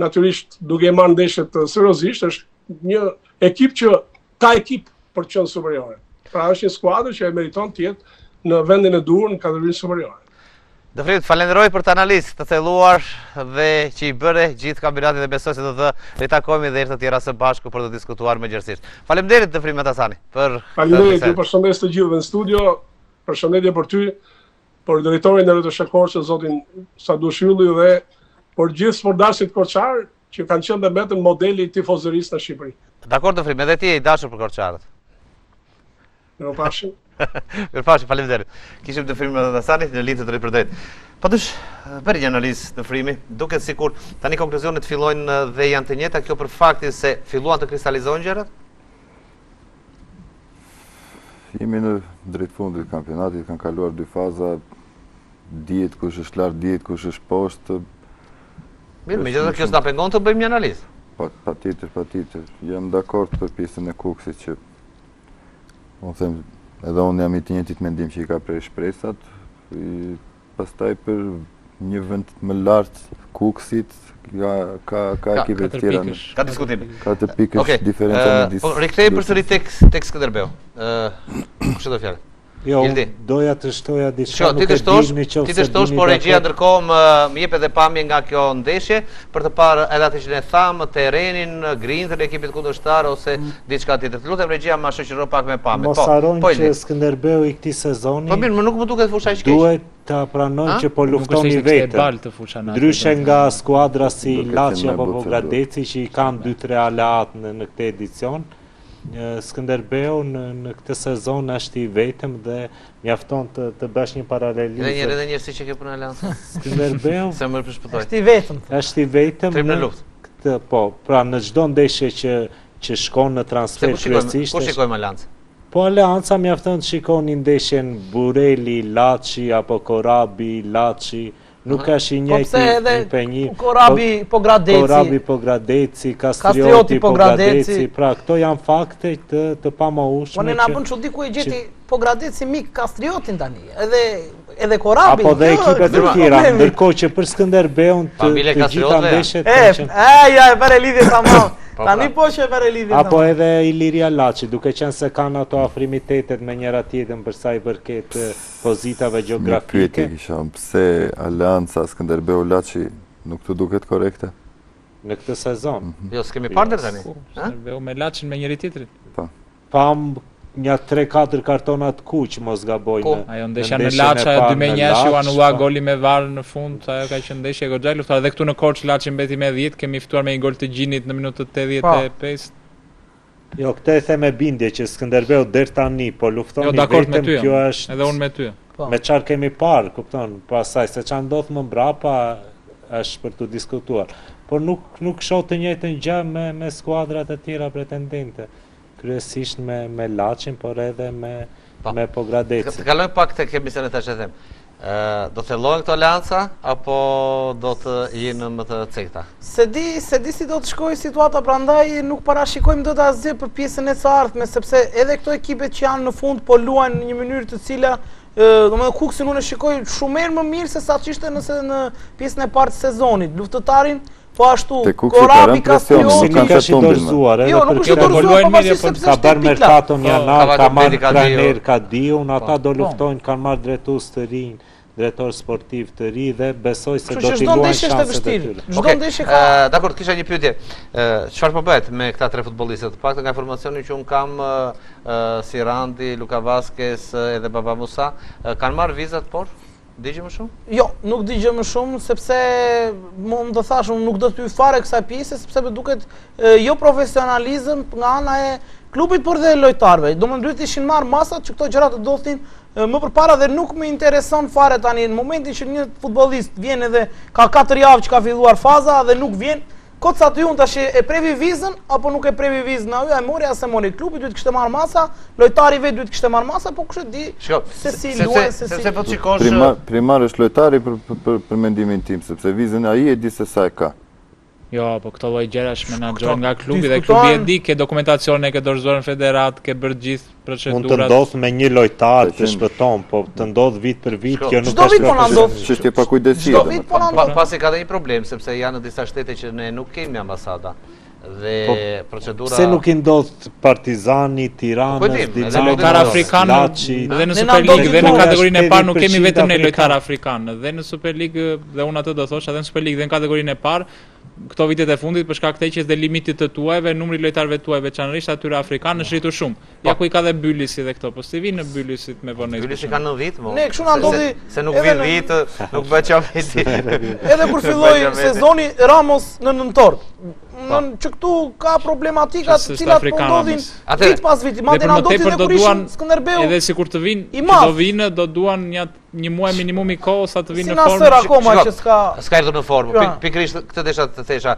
natyrisht duke i marrë ndeshjet seriozisht është një ekip që ka ekip për të qenë superiore. Pra është një skuadër që e meriton të jetë në vendin e duhur në kategorinë superiore. Dëfrim, të falenderoj për këtë analizë të thelluar dhe që i bëre gjithë kampionatit dhe besoj se do të ritakohemi edhe herë të tjera së bashku për të diskutuar më gjerësisht. Faleminderit Dëfrim Metasani për Faleminderit, ju përshëndes të gjithëve në studio. Përshëndetje për ty, për drejtorin e RTSH Korçës, zotin Sadush Ylli dhe për gjithë sportdashësit korçarë që kanë qenë dhe mbeten modeli i tifozërisë në Shqipëri. Dakord Dëfrim, edhe ti je i dashur për korçarët. Mirupafshim. Mirupafshim, faleminderit. Kishim Dëfrim Metasanit në linjë të drejtpërdrejtë. Padush, bëri një analizë Dëfrimi, duket sikur tani konkluzionet fillojnë dhe janë të njëjta kjo për faktin se filluan të kristalizohen gjërat? Jemi në drejt fundit të kampionatit, kanë kaluar dy faza, dihet kush është lart, dihet kush është poshtë. Mirë, megjithatë kjo s'na pengon të bëjmë një analizë. Pa, patjetër, patjetër. Jam dakord për pjesën e Kukësit që Unë them, edhe unë jam i të njëjtit mendim që i ka prerë shpresat, pastaj për një vend më lart Kukësit ka ka ka ekipe të tjera. Ka diskutim. Katër pikësh okay. diferenca midis. Po rikthehemi përsëri tek tek Skënderbeu. Ë, kush e do fjalën? Jo, Ildi. doja të shtoja diçka, nuk e di në qoftë Ti të shtosh, por regjia ndërkohë më, më jep edhe pamje nga kjo ndeshje për të parë edhe atë që ne thamë, terrenin, grintën e ekipit kundërshtar ose mm. diçka tjetër. Të lutem regjia ma shoqëro pak me pamje. Mos po, harrojmë po, që Skënderbeu i këtij sezoni. Po mirë, më nuk më duket fusha aq keq. Duhet ta pranojmë që po lufton i vetëm. Ndryshe nga skuadra si Laçi apo Pogradeci që i kanë 2-3 aleatë në në këtë edicion, Skënderbeu në në këtë sezon është i vetëm dhe mjafton të të bësh një paralelizëm. Edhe një edhe një si që ke punë Aleancë. Skënderbeu se më përshpëtoi. Është i vetëm. Është i vetëm në luftë. Këtë po, pra në çdo ndeshje që që shkon në transfertë kryesisht. Ku shikojmë Aleancë? Po Aleanca mjafton të shikoni ndeshjen Burreli, Laçi apo Korabi, Laçi, Nuk është i po njëjti po edhe një Korabi po, Pogradeci. Korabi Pogradeci, Kastrioti Pogradeci, pra këto janë fakte të të pamohueshme. Po ne na bën çudi ku e gjeti Pogradeci mik Kastriotin tani, edhe edhe Korabi. Apo dhe ekipe të tjera, ndërkohë që për Skënderbeun të, të gjitha ndeshjet e, e, ja e bëre lidhje tamam. Po, tani pra. po që e bëre lidhje. Apo edhe Iliria Laçi, duke qenë se kanë ato afrimitetet me njëra tjetrën për sa i përket pozitave gjeografike. Një pyetje kisha, pse Aleanca Skënderbeu Laçi nuk të duket korrekte? Në këtë sezon. Mhm. Jo, s'kemi parë deri tani. Skënderbeu me Laçin me njëri tjetrin. Po. Pam nja 3-4 kartona të kuq, mos gaboj në. Ajo ndeshja në Laç ajo 2-1 që u anullua po. goli me VAR në fund, ajo ka qenë ndeshje goxha e luftuar. Edhe këtu në Korçë Laçi mbeti me 10, kemi fituar me një gol të Gjinit në minutën 85. Jo, këtë e them me bindje që Skënderbeu deri tani po lufton jo, i vetëm, ty, kjo është edhe unë me ty. Po. Me çfarë kemi parë, kupton, pastaj se çfarë ndodh më mbrapa është për t'u diskutuar. Por nuk nuk shoh të njëjtën gjë me me skuadrat e tjera pretendente, kryesisht me me Laçin, por edhe me po. me Pogradecin. Të kalojmë pak tek emisioni tash e them. Do të thellohen këto aleanca apo do të jenë më të cekëta? S'e di, s'e di si do të shkojë situata, prandaj nuk parashikojmë dot asgjë për pjesën e së ardhme, sepse edhe këto ekipe që janë në fund po luajnë në një mënyrë të cila domethënë Kukësin unë e shikoj shumë herë më mirë se sa ç'ishte nëse në pjesën e parë të sezonit. Luftëtarin Po ashtu, Korabi ka Presioni, nuk është i dorëzuar, edhe jo, nuk është i dorëzuar, pavarësisht sepse ka bërë merkato në janar, ka marrë trajner Kadiun, ata do po. luftojnë, kanë marrë drejtues të rinj, drejtor sportiv të ri dhe besoj se do t'i luajnë shanset e tyre. Çdo ndeshje ka. Dakord, kisha një pyetje. Çfarë po bëhet me këta tre futbollistët? Të paktën nga informacioni që un kam si Randi, Luka Vasquez edhe Baba Musa, kanë marrë vizat por? Di gjë më shumë? Jo, nuk di gjë më shumë, sepse më të thashë, unë nuk do të hyj fare kësaj pjese, sepse më duket jo profesionalizëm nga ana e klubit por dhe lojtarëve. Domethënë duhet të ishin marrë masat që këto gjëra të ndodhnin më përpara dhe nuk më intereson fare tani në momentin që një futbollist vjen edhe ka 4 javë që ka filluar faza dhe nuk vjen, Kot sa të unë tash e previ vizën apo nuk e previ vizën ai e mori a s'e mori klubi duhet të kishte marrë masa, lojtari vetë duhet të kishte marrë masa, po kush e di Shiko, se si luan se si. Sepse po të shikosh primar primar është lojtari për për për mendimin tim, sepse vizën ai e di se sa e ka. Jo, po këto lloj gjërash menaxhohen nga klubi dhe klubi e di ke dokumentacionin e ke dorëzuar në federatë, ke bërë gjithë procedurat. Mund të ndodh me një lojtar të shpëton, po të ndodh vit për vit, kjo nuk është. Çdo vit po na ndodh. Çështje pakujdesie. Çdo vit po na ndodh. Pasi ka dhe një problem sepse janë në disa shtete që ne nuk kemi ambasada dhe po, procedura Pse nuk i ndodh Partizani, Tiranës, po, Dinamo, lojtar afrikan dhe në Superligë dhe në kategorinë e parë nuk kemi vetëm ne lojtar afrikan dhe në Superligë dhe unë atë do thosha dhe në Superligë dhe në kategorinë e parë këto vitet e fundit për shkak të heqjes dhe limitit të të huajve, numri i lojtarëve të huaj veçanërisht atyre afrikanë është rritur shumë. Ja po. ku i ka dhe Bylisi dhe këto, po si vinë Bylisit me vonesë. Bylisi ka 9 vit, mo. Ne kështu na ndodhi se nuk vjen vit, nuk bëhet qafeti. Edhe kur filloi sezoni Ramos në nëntor. Në që këtu ka problematika të cilat po ndodhin vit pas viti. Madje na ndodhi edhe kur ishin Skënderbeu. Edhe sikur të vinë, do vinë, do duan një një muaj minimumi kohë sa të vinë në formë. Si Nasër akoma që s'ka s'ka erdhur në formë. Pra. Pikërisht këtë desha të thesha.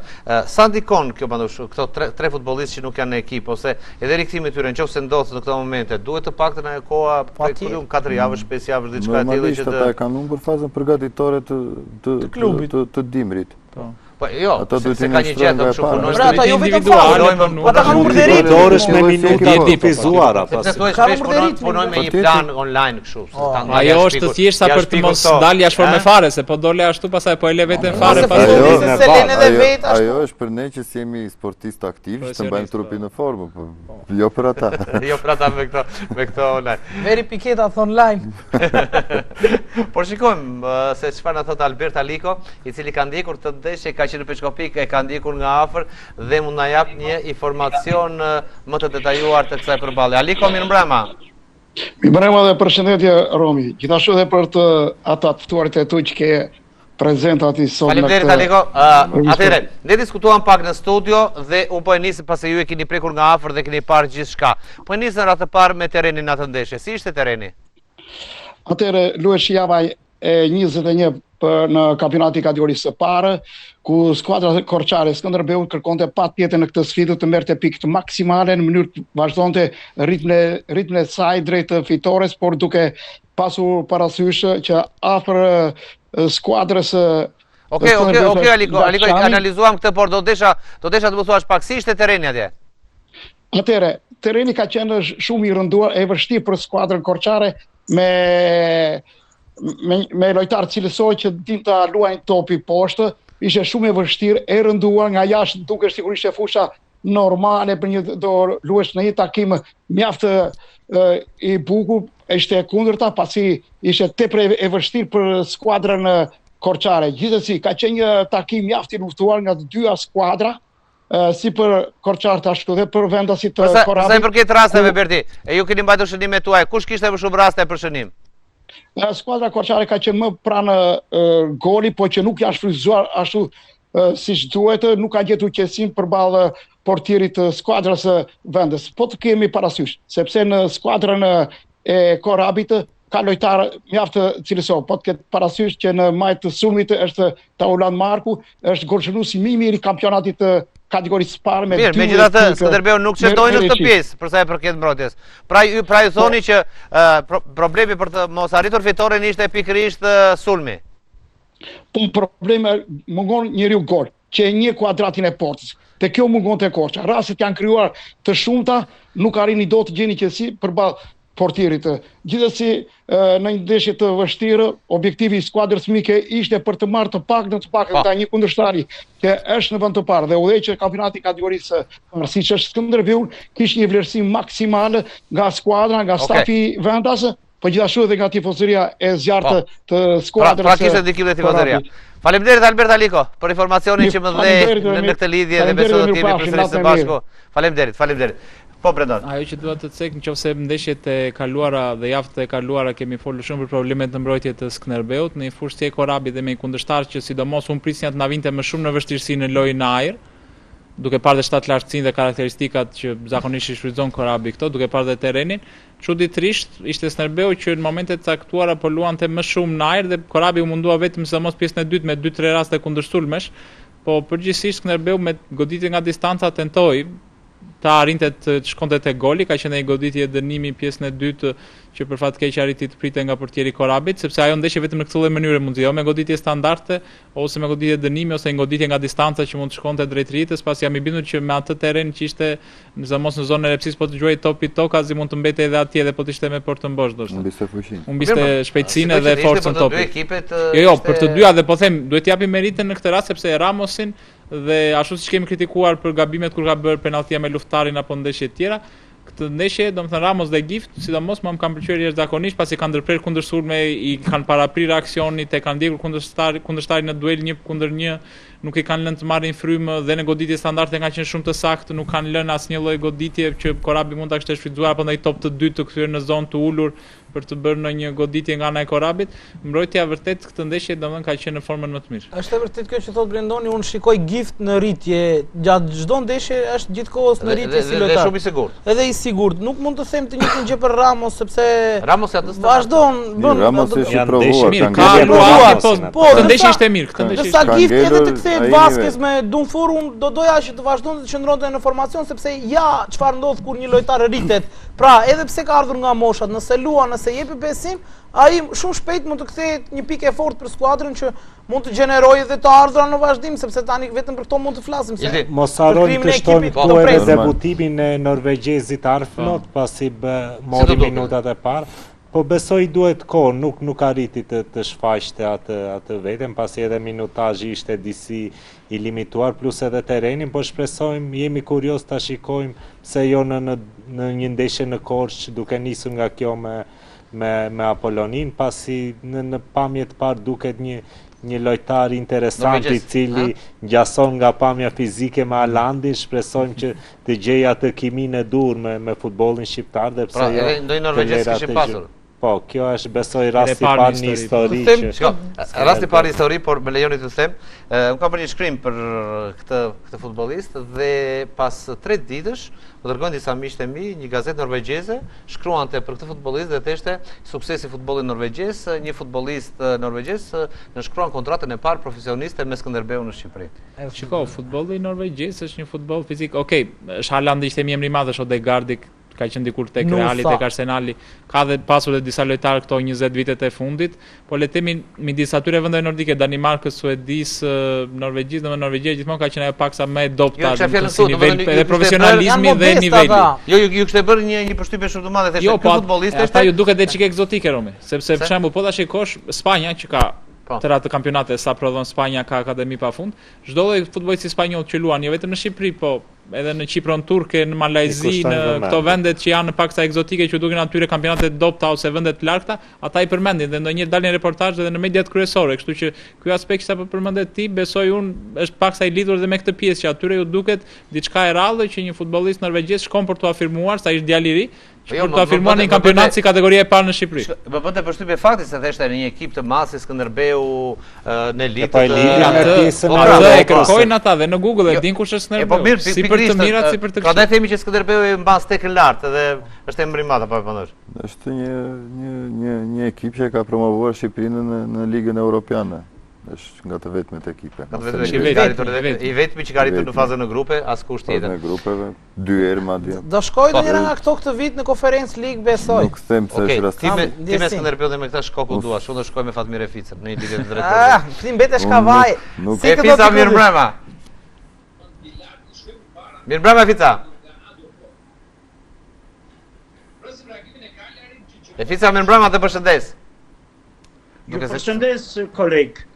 Sa ndikon kjo Mandush, këto tre, tre futbollistë që nuk janë në ekip ose edhe rikthimi i tyre nëse ndodh në këto momente, duhet të paktën ajo koha prej këtu 4 javësh, 5 javësh diçka e tillë që të Ata e kanë humbur fazën përgatitore të të të klubit të, të dimrit. Po. Po jo, ata duhet të ka një gjë të kështu punojnë. Pra ata jo vetëm fazën, po ata kanë humbur dhe ritmin. Dorësh me minuta të kufizuara pas. Sepse thua shpesh punojnë punojnë me një plan online kështu. Po. Ajo është thjesht sa për të mos dalë jashtë forme fare, se po dole ashtu pastaj po e le veten fare pas. Se lënë edhe vetë ashtu. Ajo është për ne që s'jemi sportistë aktivë, që të mbajmë trupin në formë, po jo për ata. Jo për ata me këto me këto online. Veri piketat online. Por shikojmë se çfarë na thotë Albert Aliko, i cili ka ndjekur këtë ndeshje, ka qenë në Peshkopi, e ka ndjekur nga afër dhe mund na jap një informacion më të detajuar të kësaj përballje. Aliko, mirëmbrëma. Mirëmbrëma dhe përshëndetje Romi. Gjithashtu edhe për të ata të ftuarit e tu që ke prezent aty sot në këtë. Faleminderit Aliko. Uh, Atëherë, ne diskutuam pak në studio dhe unë po e nis pasi ju e keni prekur nga afër dhe keni parë gjithçka. Po e nis në radhë të parë me terrenin në atë ndeshje. Si ishte terreni? Atëherë luhesh java e 21 për në kampionatin e kategorisë së parë, ku skuadra korçare Skënderbeu kërkonte patjetër në këtë sfidë të merrte pikët maksimale në mënyrë të vazhdonte ritmin e ritmin e saj drejt fitores, por duke pasur parasysh që afër skuadrës Ok, ok, ok, Aliko, Aliko, analizuam këtë, por do desha, do desha të më thuash pak si ishte terreni atje. Atëherë, terreni ka qenë shumë i rënduar, e vështirë për skuadrën korçare me me me lojtarë cilësorë që din ta luajnë topi poshtë, ishte shumë e vështirë, e rënduar nga jashtë dukesh sikur ishte fusha normale për një do luhesh në një takim mjaft i bukur, ishte e kundërta pasi ishte tepër e vështirë për skuadrën korçare. Gjithsesi, ka qenë një takim mjaft i luftuar nga të dyja skuadra, si për korçarët ashtu dhe për vendasit të Korabit. Sa i përket rasteve Berti, e ju keni mbajtur shënimet tuaja, kush kishte më shumë raste për shënim? Skuadra korçare ka qenë më pranë goli, po që nuk janë shfrytëzuar ashtu siç duhet, nuk ka gjetur qetësinë përballë portierit të skuadrës vendase. Po të kemi parasysh, sepse në skuadrën e Korabit ka lojtarë mjaft cilësorë. Po të ketë parasysh që në majë të sulmit është Taulant Marku, është golshënuesi më i mirë i kampionatit të kategorisë së parë me Mirë, megjithatë Skënderbeu nuk cedoi në këtë pjesë për sa i përket mbrojtjes. Pra ju pra ju thoni po. që uh, problemi për të mos arritur fitoren ishte pikërisht uh, sulmi. Po problemi mungon njeriu gol, që e njeh kuadratin e portës. Te kjo mungon te Korça. Rastet janë krijuar të shumta, nuk arrini dot të gjeni qetësi përballë portierit. Gjithsesi, në një ndeshje të vështirë, objektivi i skuadrës mike ishte për të marrë të paktën të paktën po. ndaj një kundërshtari që është në vend të parë dhe udhëheq kampionatin e kategorisë së parë, siç është Skënderbeu, kish një vlerësim maksimal nga skuadra, nga stafi okay. vendas, po gjithashtu edhe nga tifozëria e zjarrtë po. të skuadrës. Pra, pra kishte ndikim dhe tifozëria. Faleminderit Albert Aliko për informacionin që më dhe në, në këtë lidhje dhe besoj do të jemi përsëri së bashku. Faleminderit, faleminderit. Po Brendon. Ajo që dua të cek, nëse ndeshjet e kaluara dhe javët e kaluara kemi folur shumë për problemet në mbrojtje të Skënderbeut, në një fushë si e Korabit dhe me një kundërshtar që sidomos unë prisja të na vinte më shumë në vështirësi në lojën në ajër, duke parë dhe shtatlartësinë dhe karakteristikat që zakonisht i shfrytëzon Korabi këto, duke parë dhe terrenin, Çuditërisht, ishte Skënderbeu që në momente të caktuara po luante më shumë në ajër dhe Korabi u mundua vetëm sidomos pjesën e dytë me 2-3 raste kundërsulmesh, po përgjithësisht Skënderbeu me goditje nga distanca tentoi. të arrinte të shkonte te goli, ka qenë një goditje dënimi pjesën e dytë që për fat keq arriti të prite nga portieri i Korabit, sepse ajo ndeshje vetëm në këtë lloj mënyre mund të jo me goditje standarde ose me goditje dënimi ose një goditje nga distanca që mund të shkonte drejt rrjetës, pasi jam i bindur që me atë terren që ishte sidomos në zonën e Repsisë po të gjuhej topi tokazi mund të mbetej edhe atje dhe po të ishte me portën bosh ndoshta. Humbiste fuqinë. Humbiste shpejtësinë dhe forcën topit. Jo, jo, për të dyja dhe po them, duhet të japim meritën në këtë rast sepse Ramosin dhe ashtu siç kemi kritikuar për gabimet kur ka bërë penalltia me Luftëtarin apo ndeshje të tjera, këtë ndeshje, domethënë Ramos dhe Gift, sidomos mua më kanë pëlqyer jashtëzakonisht pasi kanë ndërprerë kundërsulme, i kanë paraprirë aksionit, e kanë ndjekur kundërshtar, kundërshtarin në duel një kundër një, nuk i kanë lënë të marrin frymë dhe në goditje standarde kanë qenë shumë të saktë, nuk kanë lënë asnjë lloj goditje që Korabi mund ta kishte shfrytëzuar apo ndonjë top të dytë të kthyer në zonë të ulur për të bërë ndonjë goditje nga ana e Korabit. Mbrojtja vërtet këtë ndeshje domethënë ka qenë në formën më të mirë. Është e vërtetë kjo që thotë Brendoni, unë shikoj Gift në rritje, gjatë çdo ndeshje është gjithë kohës në rritje si lojtar. Dhe shumë i sigurt. Edhe i sigurt. Nuk mund të them të njëjtën gjë për Ramos sepse Ramos atë vazhdon, bën Ramos është i provuar, mirë, ka luajtur, po, po, këtë ndeshje ishte mirë, këtë ndeshje. Ndërsa Gift edhe të kthehet Vasquez me Dunfur, unë do doja që të vazhdonte të qëndronte në formacion sepse ja çfarë ndodh kur një lojtar rritet. Pra, edhe pse ka ardhur nga moshat, nëse luan, nëse jepi besim, ai shumë shpejt mund të kthehet një pikë e fortë për skuadrën që mund të gjenerojë edhe të ardhura në vazhdim, sepse tani vetëm për këto mund të flasim se mos harrojmë të shtojmë këtu edhe debutimin e norvegjezit Arflot, po. pasi bë, mori minutat e parë. Po besoj i duhet kohë, nuk nuk arriti të të shfaqte atë atë veten, pasi edhe minutazhi ishte disi i limituar plus edhe terrenin, po shpresojmë, jemi kurioz ta shikojmë pse jo në në në një ndeshje në Korçë, duke nisur nga kjo me me me Apoloninë, pasi në në pamje të parë duket një një lojtar interesant i cili ngjason nga pamja fizike me Haalandin, shpresojmë që të gjejë atë kiminë e duhur me me futbollin shqiptar dhe pse pra, jo. Pra, edhe ndonjë norvegjez kishim pasur. Po, kjo është besoj rasti i parë në histori që Shiko, rasti i parë në histori, por më lejoni të them, unë kam bërë një shkrim për këtë këtë futbollist dhe pas 3 ditësh më dërgojnë disa miqtë e mi një gazetë norvegjeze, shkruante për këtë futbollist dhe thoshte suksesi i futbollit norvegjez, një futbollist norvegjez nënshkruan kontratën e parë profesioniste me Skënderbeun në Shqipëri. Shiko, futbolli norvegjez është një futboll fizik. Okej, okay, është Haaland ishte një emër i madh, është Odegaardi, ka qenë dikur tek Reali, tek Arsenali, ka dhe pasur dhe disa lojtarë këto 20 vitet e fundit, po le të themi midis atyre vendeve nordike, Danimarkës, Suedisë, Norvegjisë, domethënë Norvegjia gjithmonë ka qenë ajo paksa më e dobëta, jo, domethënë si nivel edhe profesionalizmi dhe niveli. Jo, ju ju kishte bërë një një përshtypje shumë të madhe, thashë jo, ky po, futbollist është. Ata ju duket edhe çik ekzotike Romi, sepse për shembull po ta shikosh Spanja që ka po. tërë atë kampionate sa prodhon Spanja ka akademi pafund. Çdo lloj futbollisti spanjoll që luan jo vetëm në Shqipëri, po edhe në Qipron Turke, në Malajzi, në këto vendet që janë paksa ekzotike që duken atyre kampionate të dobëta ose vende të largëta, ata i përmendin dhe ndonjëherë dalin reportazhe edhe në mediat kryesore, kështu që ky aspekt që sapo përmende ti, besoj unë është paksa i lidhur edhe me këtë pjesë që atyre ju duket diçka e rrallë që një futbollist norvegjez shkon për t'u afirmuar, sa ishte djalë i ri, Po jo, për t'u afirmuar në një kampionat si kategoria e parë në Shqipëri. Më bënte përshtypje fakti se theshte në një ekip të madh si Skënderbeu në elitë. Po e lidhin me pjesën po, pra, e kërkojnë ata dhe në Google e jo, din kush është Skënderbeu. Po mirë, si për të mirat, si për të këqijat. Prandaj themi që Skënderbeu e mban stekën lart edhe është emër i madh apo e pandosh. Është një një një një ekip që e ka promovuar Shqipërinë në në Ligën Europiane. Është nga të vetmet ekipe. Nga të vetmet ekipe, i vetmi që ka arritur në fazën e grupe, askush tjetër. Në grupeve, dy herë madje. Do shkojë po. ndonjëra nga këto këtë vit në Conference League besoj. Nuk them se është rasti. Ti me ti me Skënderbeun dhe me këta shko ku duash, unë do shkoj me Fatmir Eficën në një lidhje të drejtë. Ah, ti mbetesh Kavajë. Si Efica mirëmbrëma. Mirëmbrëma Efica. Efica mirëmbrëma të përshëndes. Ju përshëndes koleg.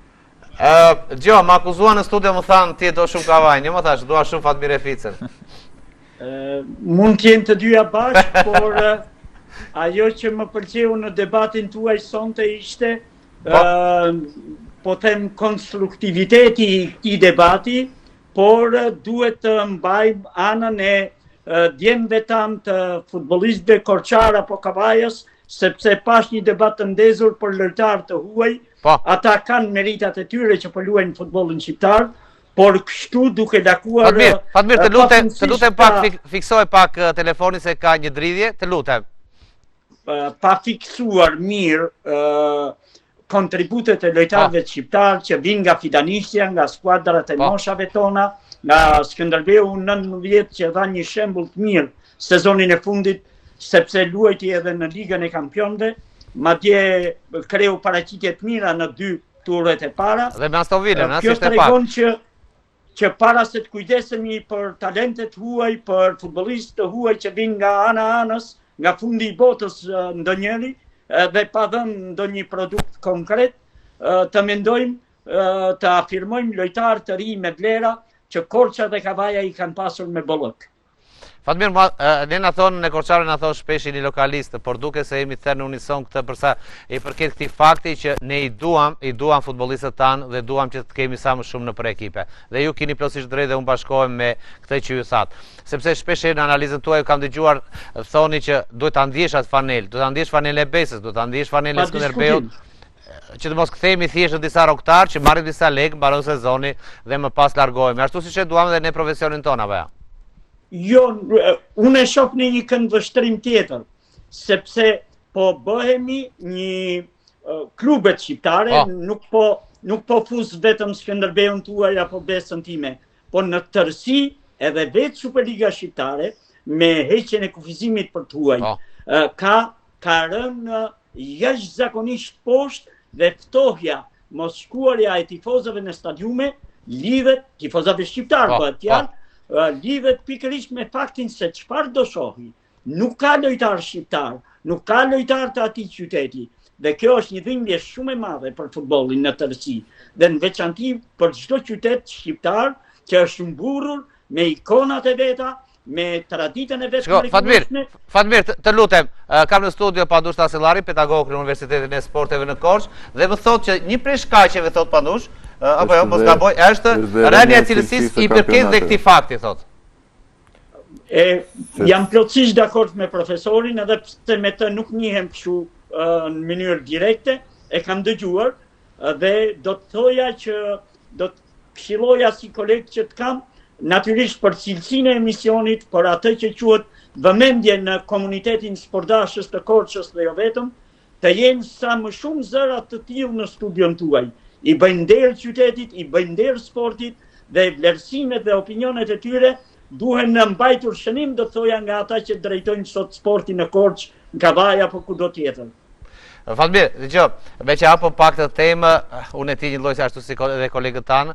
Ë, dëgjo, më akuzuan në studio, më thanë ti e do shumë Kavajën, jo më thashë, dua shumë Fatmir Eficën. Ë, mund të jenë të dyja bashkë, por ajo që më pëlqeu në debatin tuaj sonte ishte po. ë po them konstruktiviteti i këtij debati, por duhet të mbajmë anën e djemve tanë të futbollistëve korçarë apo kavajës, sepse pashë një debat të ndezur për lojtarë të huaj, po. ata kanë meritat e tyre që po luajnë futbollin shqiptar, por kështu duke lakuar Fatmir, Fatmir të lutem, të lutem pak fiksoje pak telefonin se ka një dridhje, të lutem. Pa fiksuar mirë kontributet e lojtarëve po. shqiptarë që vijnë nga fidanishtja, nga skuadrat e po. moshave tona. nga Skënderbeu 19 që dha një shembull të mirë sezonin e fundit sepse luajti edhe në Ligën e Kampionëve, madje kreu paraqitje të mira në dy turet e para. Dhe me Aston Villa, Kjo ishte pak. Kjo tregon që që para se të kujdesemi për talentet huaj, për futbollistë të huaj që vijnë nga ana anës, nga fundi i botës ndonjëri, dhe pa dhënë ndonjë produkt konkret, të mendojmë të afirmojmë lojtarë të rinj me vlera që Korça dhe Kavaja i kanë pasur me bollëk. Fatmir, ne na thonë, ne korçarët na thonë shpesh jeni lokalistë, por duket se jemi thënë në unison këtë përsa i përket këtij fakti që ne i duam, i duam futbollistët tanë dhe duam që të kemi sa më shumë nëpër ekipe. Dhe ju keni plotësisht drejtë dhe unë bashkohem me këtë që ju thatë. Sepse shpesh herë në analizën tuaj ju kam dëgjuar thoni që duhet ta ndjesh atë fanelë, duhet ta ndjesh fanelën e Besës, duhet ta ndjesh fanelën e Skënderbeut, që të mos kthehemi thjesht në disa rrogëtarë që marrim disa lekë, mbaron sezoni dhe më pas largohemi, ashtu siç e duam edhe ne profesionin tonë apo jo. Jo, unë e shoh në një këndvështrim tjetër, sepse po bëhemi një klubet shqiptare, po. nuk po nuk po fus vetëm Skënderbeun tuaj apo Besën time, por në tërësi edhe vetë Superliga shqiptare me heqjen e kufizimit për të huaj, po. ka ka rënë jashtëzakonisht poshtë dhe ftohja, mos shkuarja e tifozëve në stadiume lidhet tifozave shqiptarë, po, bëhet fjalë, po. lidhet pikërisht me faktin se çfarë do shohi. Nuk ka lojtarë shqiptarë, nuk ka lojtarë të atij qyteti. Dhe kjo është një dhimbje shumë e madhe për futbollin në tërësi dhe në veçanti për çdo qytet shqiptar që është mburrur me ikonat e veta, me traditën e vet të Fatmir, Fatmir, të, të lutem, kam në studio Pandush Tasillarin, pedagog në Universitetin e Sporteve në Korçë, dhe më thotë që një prej shkaqeve thotë Pandush, apo jo, mos gaboj, është rënia e cilësisë i përket dhe këtij fakti thotë. E jam plotësisht dakord me profesorin, edhe pse me të nuk njihem kështu në mënyrë direkte, e kam dëgjuar dhe do të thoja që do të këshilloja si koleg që të kam, natyrisht për cilësinë e emisionit, për atë që quhet vëmendje në komunitetin sportdashës të Korçës dhe jo vetëm, të jenë sa më shumë zëra të tillë në studion tuaj. I bëjnë nder qytetit, i bëjnë nder sportit dhe vlerësimet dhe opinionet e tyre duhen në mbajtur shënim, do të thoja nga ata që drejtojnë sot sportin në Korçë, në Kavajë apo kudo tjetër. Fatmir, dëgjo, meqë hapëm pak këtë temë, unë e ti një lloj si ashtu si edhe kolegët tanë,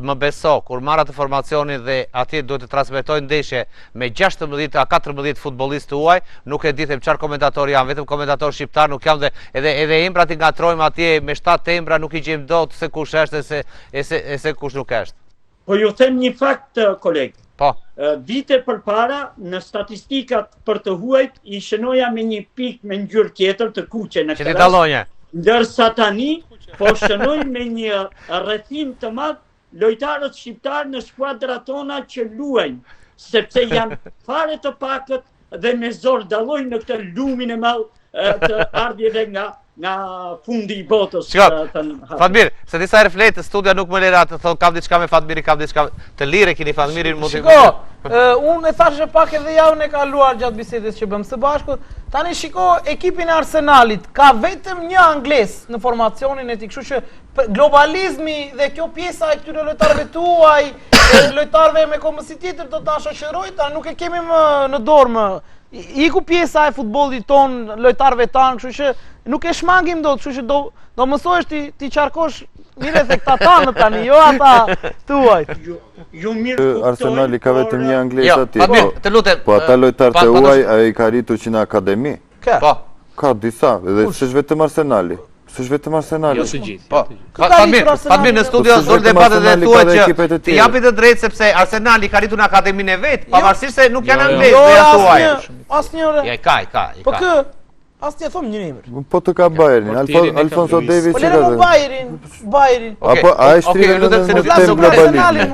më beso, kur marr atë formacionin dhe atje duhet të transmetoj ndeshje me 16 a 14 futbollistë të huaj, nuk e di them çfarë komentator jam, vetëm komentator shqiptar nuk jam dhe edhe edhe emrat i ngatërrojmë atje me 7 emra nuk i gjejmë dot se kush është e se e se e se kush nuk është. Po ju them një fakt, koleg. Po. Vite përpara, në statistikat për të huajt, i shënoja me një pikë me ngjyrë tjetër të kuqe në këtë rast. Ndërsa tani, po shënoj me një rrethim të madh lojtarët shqiptarë në skuadrat tona që luajnë, sepse janë fare të pakët dhe me zor dallojnë në këtë lumin e madh të ardhjeve nga nga fundi i botës. Shiko, Fatmir, se disa herë flet, studia nuk më lera të thonë kam diçka me Fatmirin, kam diçka të lirë keni Fatmirin mund të Shiko, unë e thashë pak edhe javën e kaluar gjatë bisedës që bëmë së bashku. Tani shiko ekipin e Arsenalit, ka vetëm një anglez në formacionin e tij, kështu që globalizmi dhe kjo pjesa e këtyre lojtarëve të huaj, e lojtarëve me kombësi tjetër do të na shoqërojë, tani nuk e kemi më në dorë më. Iku pjesa e futbollit tonë, lojtarëve tanë, kështu që nuk e shmangim dot, kështu që do do mësohesh ti t'i qarkosh mirë edhe këta tanë tani, jo ata të huajt. Ju, ju mirë kuptoj. Arsenali ka vetëm një anglez jo, aty. Po, të lutem. Po ata lojtarë të huaj ai ka rritur që në akademi. Kë? Po. Ka disa, dhe s'është vetëm Arsenali. S'është vetëm Arsenali. Jo të gjithë. Po. Fatmir, Fatmir në studio po doli debate dhe thuhet që të japi të drejtë sepse Arsenali ka rritur në akademinë e vet, jo. pavarësisht se nuk janë jo, jo. anglezë, jo, janë të huaj. Asnjë. Ja ka, ka, po ka. Po kë? Asnjë thom një emër. Po të ka Bayernin, Alfonso Davies po që ka. Po Bayernin, Bayernin. Apo a është tri në në temë globalizmi.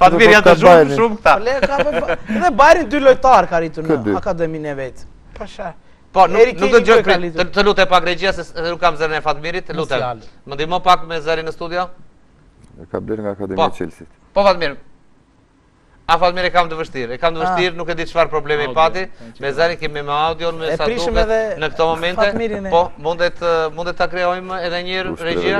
Fatmir janë të shumë shumë këta. Po le ka po edhe Bayerni dy lojtarë ka rritur në akademinë e vet. Pasha. Po, nuk, nuk të dëgjoj, të, të lutem pak regjia, se nuk kam zërin e Fatmirit, të lutem. Më ndihmo pak me zërin në studio? E ka blerë nga Akademia po. e Chelsea. Po, Fatmir. A Fatmir e kam të vështirë, e kam të ah. vështirë, nuk e di çfarë problemi pati. Me zërin kemi me audion, me sa duket në këto momente. Po, mundet mundet ta krijojmë edhe një herë regjia.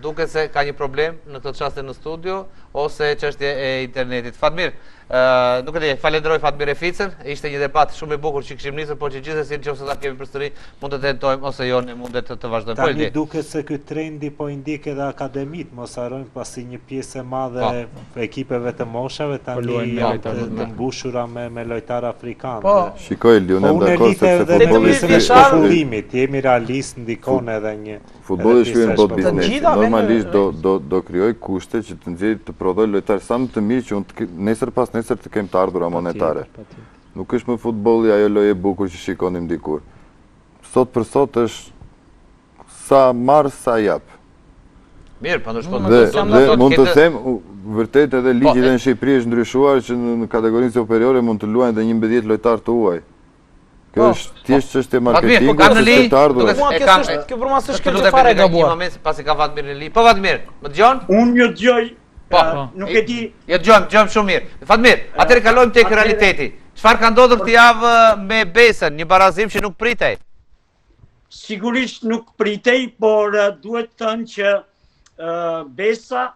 Duket se ka një problem në këtë çaste në studio ose çështje e internetit. Fatmir, ë nuk e di, falenderoj Fatmir Reficën. Ishte një debat shumë i bukur që kishim nisur, por që gjithsesi nëse ta kemi përsëri, mund të tentojmë ose jo, ne mundet të, të vazhdojmë. Po, Tani duket se ky trendi po i ndjek edhe akademitë, mos harrojmë pasi një pjesë e madhe po. e ekipeve të moshave po tani janë të, të mbushura me me lojtarë afrikanë. Po. Shikoj, unë po jam dakord sepse futbolli është shpopullimit, jemi realist ndikon edhe një Futbolli është kthyer në botë biznesi. Normalisht do do do krijoj kushte që të nxjerr të prodhoj lojtarë sa më të mirë që unë të, nesër pas nesër të kem të ardhura monetare. Nuk është më futbolli ajo lojë e bukur që shikonim dikur. Sot për sot është sa marr sa jap. Mirë, pa ndërshko. Dhe, dhe mund të them, vërtet edhe po, ligji dhe në Shqipëri është ndryshuar që në, në kategorinë superiore mund të luajnë dhe 11 lojtarë të huaj. Kjo po. është thjesht çështje marketingu, po çështje të ardhurave. Mua kjo është, kjo për mua s'është kjo fare e gabuar. Një moment pasi ka Fatmir në linjë. Po Fatmir, më dëgjon? Unë ju dëgjoj. Po, po. nuk e di. Jo dëgjojmë, dëgjojmë shumë mirë. Fatmir, atëherë kalojmë tek realiteti. Çfarë ka ndodhur këtë javë me Besën, një barazim që nuk pritej? Sigurisht nuk pritej, por duhet thënë që Besa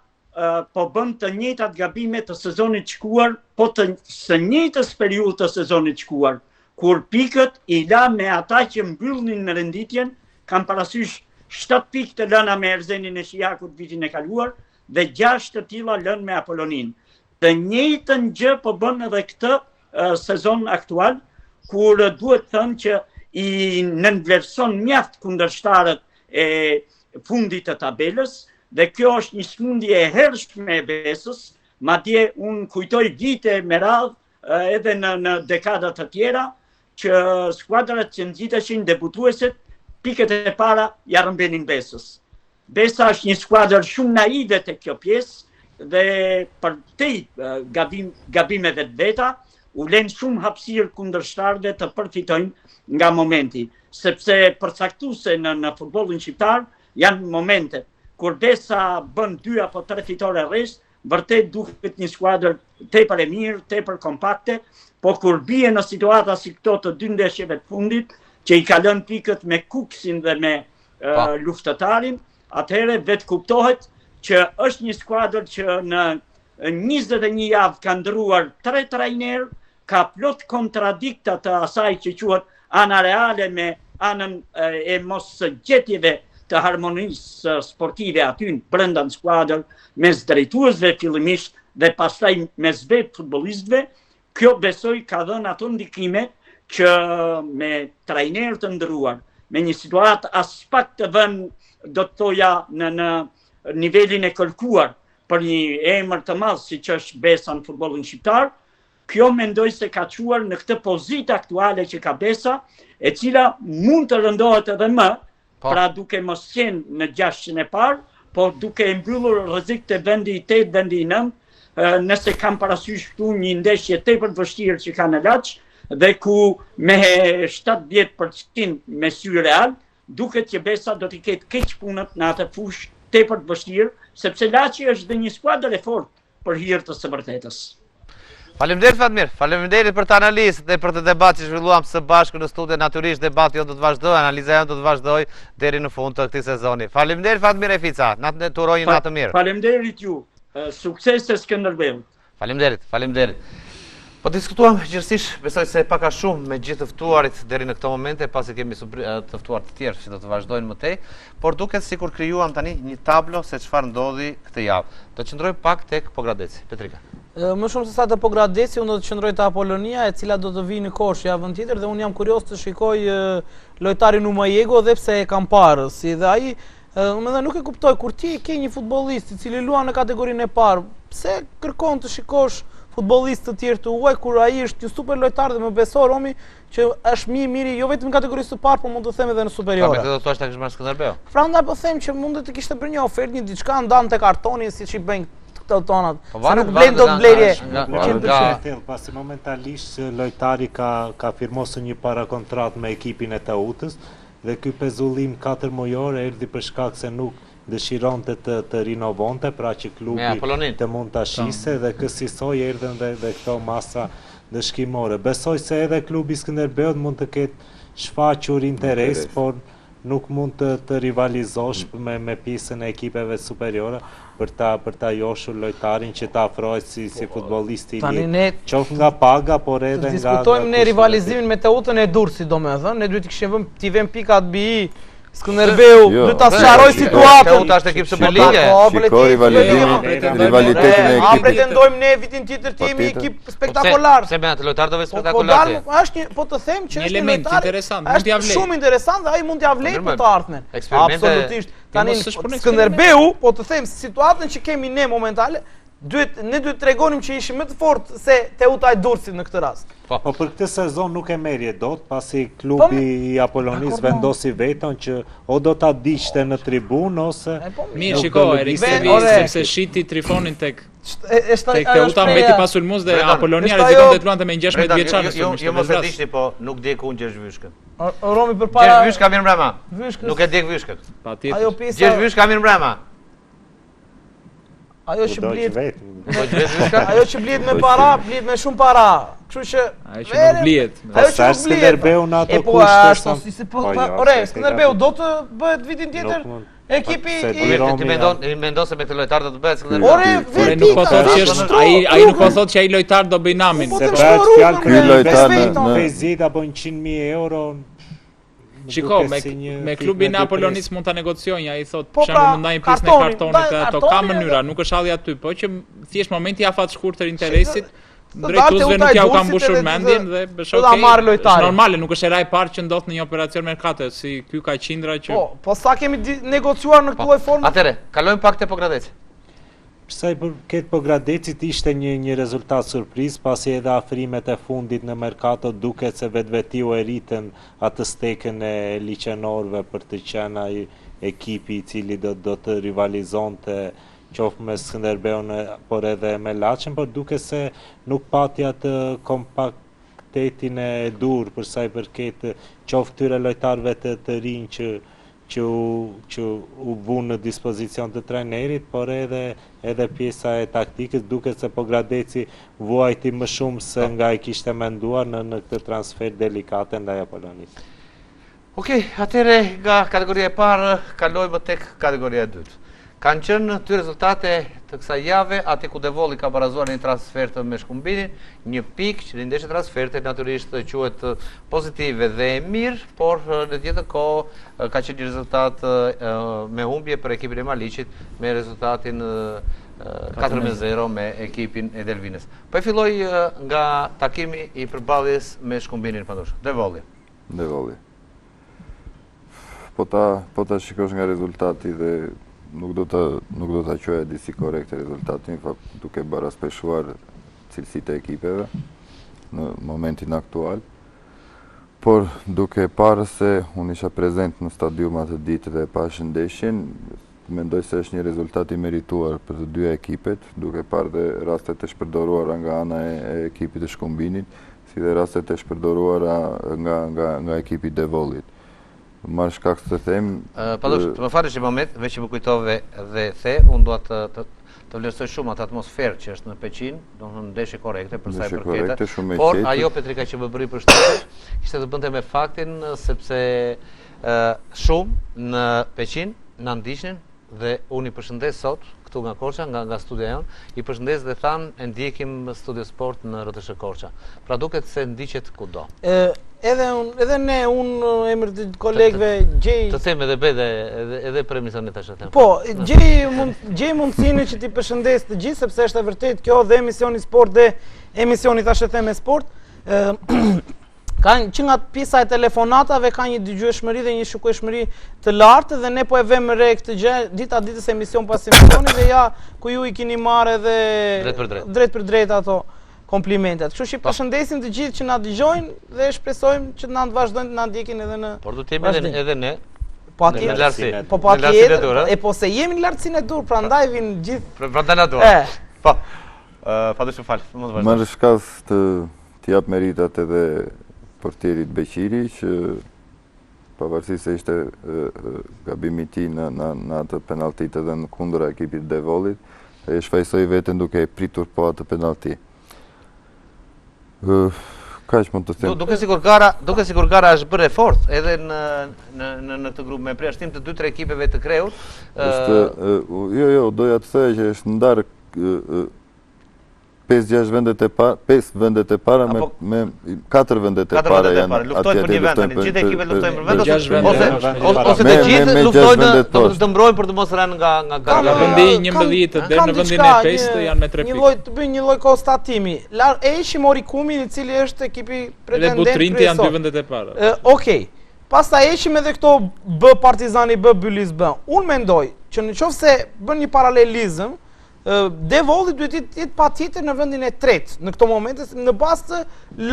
po bën të njëjtat gabime të sezonit të shkuar, po të së njëjtës periudhë të sezonit të shkuar, kur pikët i la me ata që mbyllnin në renditjen, kam parasysh 7 pikë të lëna me Erzenin e Shijakut vitin e kaluar dhe 6 të tilla lënë me Apoloninë. Të njëjtën gjë po bën edhe këtë sezon aktual, kur duhet thënë që i nënvlerëson mjaft kundërshtarët e fundit të tabelës, dhe kjo është një sëmundje e hershme e Besës, madje unë kujtoj vite me radhë edhe në, në dekada të tjera, që skuadrat që ngjiteshin debutueset, pikët e para ia rrëmbenin Besës. Besa është një skuadër shumë naive te kjo pjesë dhe përtej gabim, gabimeve të veta, u lënë shumë hapësirë kundërshtarëve të përfitojnë nga momenti, sepse përcaktuese në, në futbollin shqiptar janë momentet. Kur Besa bën dy apo tre fitore rresht, vërtet duket një skuadër tepër e mirë, tepër kompakte, po kur bie në situata si këto të dy ndeshjeve të fundit, që i ka lënë pikët me Kukësin dhe me po. Luftëtarin, atëherë vetëkuptohet që është një skuadër që në 21 javë ka ndërruar tre trajnerë, ka plot kontradikta të asaj që quhet ana reale me anën e mosgjetjeve të harmonisë sportive aty brenda në skuadër mes drejtuesve fillimisht dhe pastaj mes vetë futbollistëve, Kjo besoj ka dhënë ato ndikime që me trajner të ndërruar, me një situatë aspak të vënë, do të thoja, në, në nivelin e kërkuar për një emër të madh siç është Besa në futbollin shqiptar, kjo mendoj se ka çuar në këtë pozitë aktuale që ka Besa, e cila mund të rëndohet edhe më, Po. Pra duke mos qenë në gjashtëshen e parë, por duke e mbyllur rrezik te vendi i 8, vendi i 9, nëse kam parasysh këtu një ndeshje tepër të vështirë që ka në Laç dhe ku me 70% me sy real, duket që Besa do t'i ketë keq punët në atë fushë tepër të vështirë, sepse Laçi është dhe një skuadër e fortë për hir të së vërtetës. Faleminderit Fatmir, faleminderit për këtë analizë dhe për këtë debat që zhvilluam së bashku në studio. Natyrisht debati jonë do të vazhdojë, analiza jonë do të vazhdojë deri në fund të këtij sezoni. Faleminderit Fatmir Efica, natë të uroj një natë të mirë. Faleminderit ju. Suksese Skënderbeut. Faleminderit, faleminderit. Po diskutuam gjerësisht, besoj se pak a shumë me gjithë të ftuarit deri në këto momente, pasi kemi të ftuar të tjerë që do të vazhdojnë më tej, por duket sikur krijuam tani një tablo se çfarë ndodhi këtë javë. Do të qëndrojmë pak tek Pogradeci. Petrika. Më shumë se sa te Pogradeci, unë do të qëndroj te Apolonia, e cila do të vijë në Korçë javën tjetër dhe unë jam kurioz të shikoj lojtarin Umajego dhe pse e kam parë, si dhe ai Domethënë nuk e kuptoj kur ti ke një futbollist i cili luan në kategorinë e parë, pse kërkon të shikosh futbollistë të tjerë të huaj kur ai është një super lojtar dhe më beso Romi që është më i miri jo vetëm në kategorinë e parë, por mund të them edhe në superiore. Po, do të thuash ta kishte marrë Skënderbeu. Prandaj po them që mund të kishte bërë një ofertë, një diçka ndante kartonin siç i bëjnë këto tonat. Po, se nuk blen dot blerje. Nga nga nga pasi momentalisht lojtari ka ka firmosur një parakontratë me ekipin e Teutës, Dhe ky pezullim katërmujor erdhi për shkak se nuk dëshironte të të rinovonte, pra që klubi të mund ta shiste dhe kësisoj erdhën dhe dhe këto masa ndëshkimore. Besoj se edhe klubi i Skënderbeut mund të ketë shfaqur interes, por nuk mund të të rivalizosh me me pjesën e ekipeve superiore për ta për ta joshur lojtarin që të afrohet si si po, futbollist i lirë. Qoftë nga paga, por edhe nga diskutojmë ne rivalizimin me Teutën e Durrësit, domethënë, ne duhet të kishim vënë t'i vëmë pikat mbi i Skënderbeu, jo, duhet ta sqaroj situatën. Teuta është ekip Superlige. Po, Shiko rivalizimin, rivalitetin e ekipit. A pretendojmë ne vitin tjetër të jemi ekip po spektakolar? Pse me atë lojtar do vetë po, po, spektakolar? Po, është një, po të them që është një lojtar interesant, mund t'ia vlejë. Shumë interesant dhe ai mund t'ia vlejë për të ardhmen. Absolutisht. Tani Skënderbeu, po të them situatën që kemi ne momentale, duhet ne duhet të tregonim që ishim më të fortë se Teuta e Durrësit në këtë rast. Po. po për këtë sezon nuk e merrje dot, pasi klubi po, i Apolonisë vendosi veton që o do ta digjte në tribunë ose po, Mirë, shiko, Erik Sevi sepse shiti Trifonin tek tek Teuta mbeti pa sulmues dhe Apolonia rrezikonte të luante me 16 vjeçar në sulm. Jo, jo mos e digjni, po nuk djeg unë Gjergj Vyshkën. Romi përpara. Gjergj Vyshka mirëmbrëma. Nuk e djeg Vyshkën. Patjetër. Ajo pjesa. Gjergj Vyshka mirëmbrëma. Ajo që blihet Ajo që blihet me para, blihet me shumë para. Kështu që ajo që nuk blihet. Ajo që nuk blihet. Skënderbeu në ato po, kushte. Po ashtu si po, po ore, Skënderbeu do të bëhet vitin tjetër ekipi i Ti mendon, mendon se me këtë lojtar do të bëhet Skënderbeu. Ore, ore nuk po thotë që është ai ai nuk po thotë që ai lojtar do bëj namin. Po se bëhet fjalë ky lojtar në 50 apo 100.000 euro Shiko, me, me klubin e Apolonisë mund ta negociojnë, ai thotë, po, për shembull, pra, mund ndajnë pjesën e kartonit dhe ato ka mënyra, nuk është halli aty, po që thjesht momenti afatshkurtër interesit drejtuesve nuk ja u ka mbushur mendjen dhe është okay. Është normale, nuk është hera e parë që ndodh në një operacion merkato, si ky ka qindra që Po, po sa kemi negociuar në këtë po, lloj forme? Atëre, kalojmë pak te Pogradeci. Sa i përket Pogradecit ishte një një rezultat surprizë, pasi edhe afrimet e fundit në merkato duket se vetvetiu e rritën atë stekën e liqenorëve për të qenë ai ekipi i cili do do të rivalizonte qoftë me Skënderbeun por edhe me Laçin, por duket se nuk pati atë kompaktetin e duhur për sa i përket qoftë këtyre lojtarëve të të rinj që që u që u vunë në dispozicion të trajnerit, por edhe edhe pjesa e taktikës, duket se Pogradeci vuajti më shumë se po. nga e kishte menduar në në këtë transfertë delikate ndaj Apolonisë. Okej, atëherë nga kategoria e parë kalojmë tek kategoria e dytë. Kanë qenë dy rezultate të kësaj jave, aty ku Devolli ka barazuar në një transfertë me Shkumbinin, një pikë që në ndeshje transferte natyrisht quhet pozitive dhe e mirë, por në të njëjtën kohë ka qenë një rezultat me humbje për ekipin e Maliqit me rezultatin 4-0 me ekipin e Delvinës. Po e filloj nga takimi i përballjes me Shkumbinin Pandush. Devolli. Devolli. Po ta po ta shikosh nga rezultati dhe nuk do ta nuk do ta quaja disi korrekt rezultatin, po duke baraspeshuar cilësitë e ekipeve në momentin aktual. Por duke parë se unë isha prezent në stadium atë ditë dhe pashë ndeshjen, mendoj se është një rezultat i merituar për të dyja ekipet, duke parë dhe rastet e shpërdoruara nga ana e, e ekipit të Shkumbinit, si dhe rastet e shpërdoruara nga nga nga ekipi i Devollit. Marr shkak të them... Padush, të më falësh një moment, veç që më kujtove dhe the, unë dua të, të, të vlerësoj shumë atë atmosferë që është në Peqin, domethënë ndeshje korrekte për sa i përket. Por ajo Petrika që më bëri përshtypje, kishte të bënte me faktin sepse shumë në Peqin na ndiqnin dhe unë i përshëndes sot këtu nga Korça, nga nga studio jonë, i përshëndes dhe thanë e ndjekim Studio Sport në RTS Korça. Pra duket se ndiqet kudo. Ë edhe un, edhe ne un në emër të kolegëve gjej Të them edhe bëj dhe edhe edhe për emisionin tash them. Po, gjej mund gjej mundësinë që t'i përshëndes të gjithë sepse është e vërtetë kjo dhe emisioni sport dhe emisioni Thashetheme Sport. Ë Ka që nga pjesa e telefonatave ka një dëgjueshmëri dhe një shikueshmëri të lartë dhe ne po e vëmë re këtë gjë dita ditës emision pas emisioni dhe ja ku ju i keni marrë edhe drejtpërdrejt drejtpërdrejt ato komplimentet. Kështu që po. përshëndesim të gjithë që na dëgjojnë dhe shpresojmë që të na vazhdojnë të na ndjekin edhe në Por do të jemi edhe, edhe ne Po atje, në lartësi. Po po atje, e po se jemi në lartësinë e duhur, prandaj vijnë gjithë. Pra, prandaj na duan. Po. Ë, pa dashur fal, mos vazhdo. Marr shkas të T'i jap meritat edhe portierit Beqiri që pavarësisht se ishte gabimi i tij në në në atë penallti të dhënë kundra ekipit të Devollit, e shfajësoi veten duke e pritur po atë penallti. Kaq mund të them. Duke sikur gara, duke sikur gara është bërë e fortë edhe në në në në këtë grup me përjashtim të 2-3 ekipeve të kreut. Është jo jo, doja të thoja që është ndarë 5-6 vendet e para, 5 vendet e para me me 4 vendet e para janë luftojnë për një vend, tani gjithë ekipet luftojnë për vend ose ose ose të gjithë luftojnë të të mbrojnë për të mos rënë nga nga gara. Nga vendi i 11 deri në vendin e 5 janë me 3 pikë. Një lloj të bëjnë një lloj konstatimi. La e ishim Orikumin i cili është ekipi pretendent kryesor. Edhe Butrinti janë dy vendet e para. Okej. Pastaj heqim edhe këto B Partizani B Bylis B. Unë mendoj që në qoftë se bën një paralelizëm, Devolli duhet të jetë patjetër në vendin e tretë në këto momente në bazë të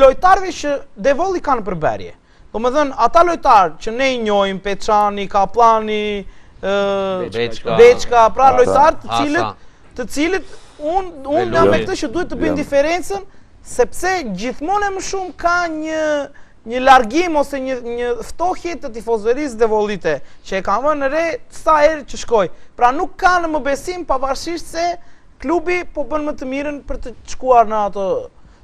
lojtarëve që Devolli ka në përbërje. Domethënë, ata lojtarë që ne i njohim, Peçani, Kapllani, Beçka, Beçka, pra lojtarë të cilët, të cilët unë un jam me këtë që duhet të bëjnë diferencën, sepse gjithmonë e më shumë ka një një largim ose një një ftohje të tifozërisë devollite, që e kam vënë re sa herë që shkoj. Pra nuk kanë më besim pavarësisht se klubi po bën më të mirën për të shkuar në ato.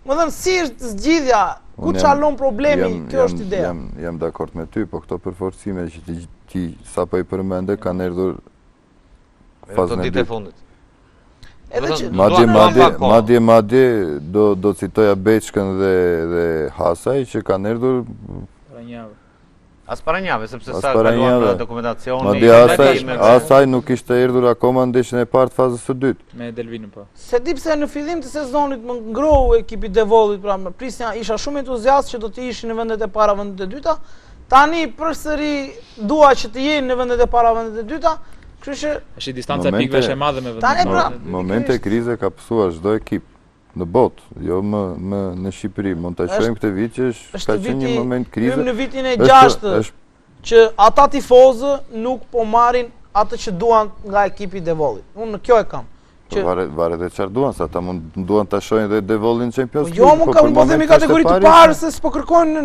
Domethënë si është zgjidhja, ku çalon problemi, kjo është ideja. Jam jam dakord me ty, po këto përforcime që ti ti sapo i përmende kanë erdhur fazën e dytë. fundit. Edhe që madje madje madje madje do do citoja Beçkën dhe dhe Hasaj që kanë erdhur para një jave. As para një jave, sepse sa kaluan në dokumentacioni. Madje Hasaj Hasaj nuk kishte erdhur akoma në ndeshjen e parë të fazës së dytë. Me Delvinën po. S'e di pse në fillim të sezonit më ngrohu ekipi i Devollit, pra më prisja, isha shumë entuziast që do të ishin në vendet e para, vendet e dyta. Tani përsëri dua që të jenë në vendet e para, vendet e dyta, kështu që Është distanca e pikëve është e madhe me vendin. Tani pra, momente krize ka pësuar çdo ekip në botë, jo më më në Shqipëri. Mund ta quajmë këtë vit që është ka qenë një moment krize. Hymë në vitin e gjashtë që ata tifozë nuk po marrin atë që duan nga ekipi i Devollit. Unë kjo e kam. Po që varet varet edhe çfarë duan, se ata mund duan ta shohin dhe Devollin në Champions po jo, League. Jo, po, po, po themi kategori të parë se s'po kërkojnë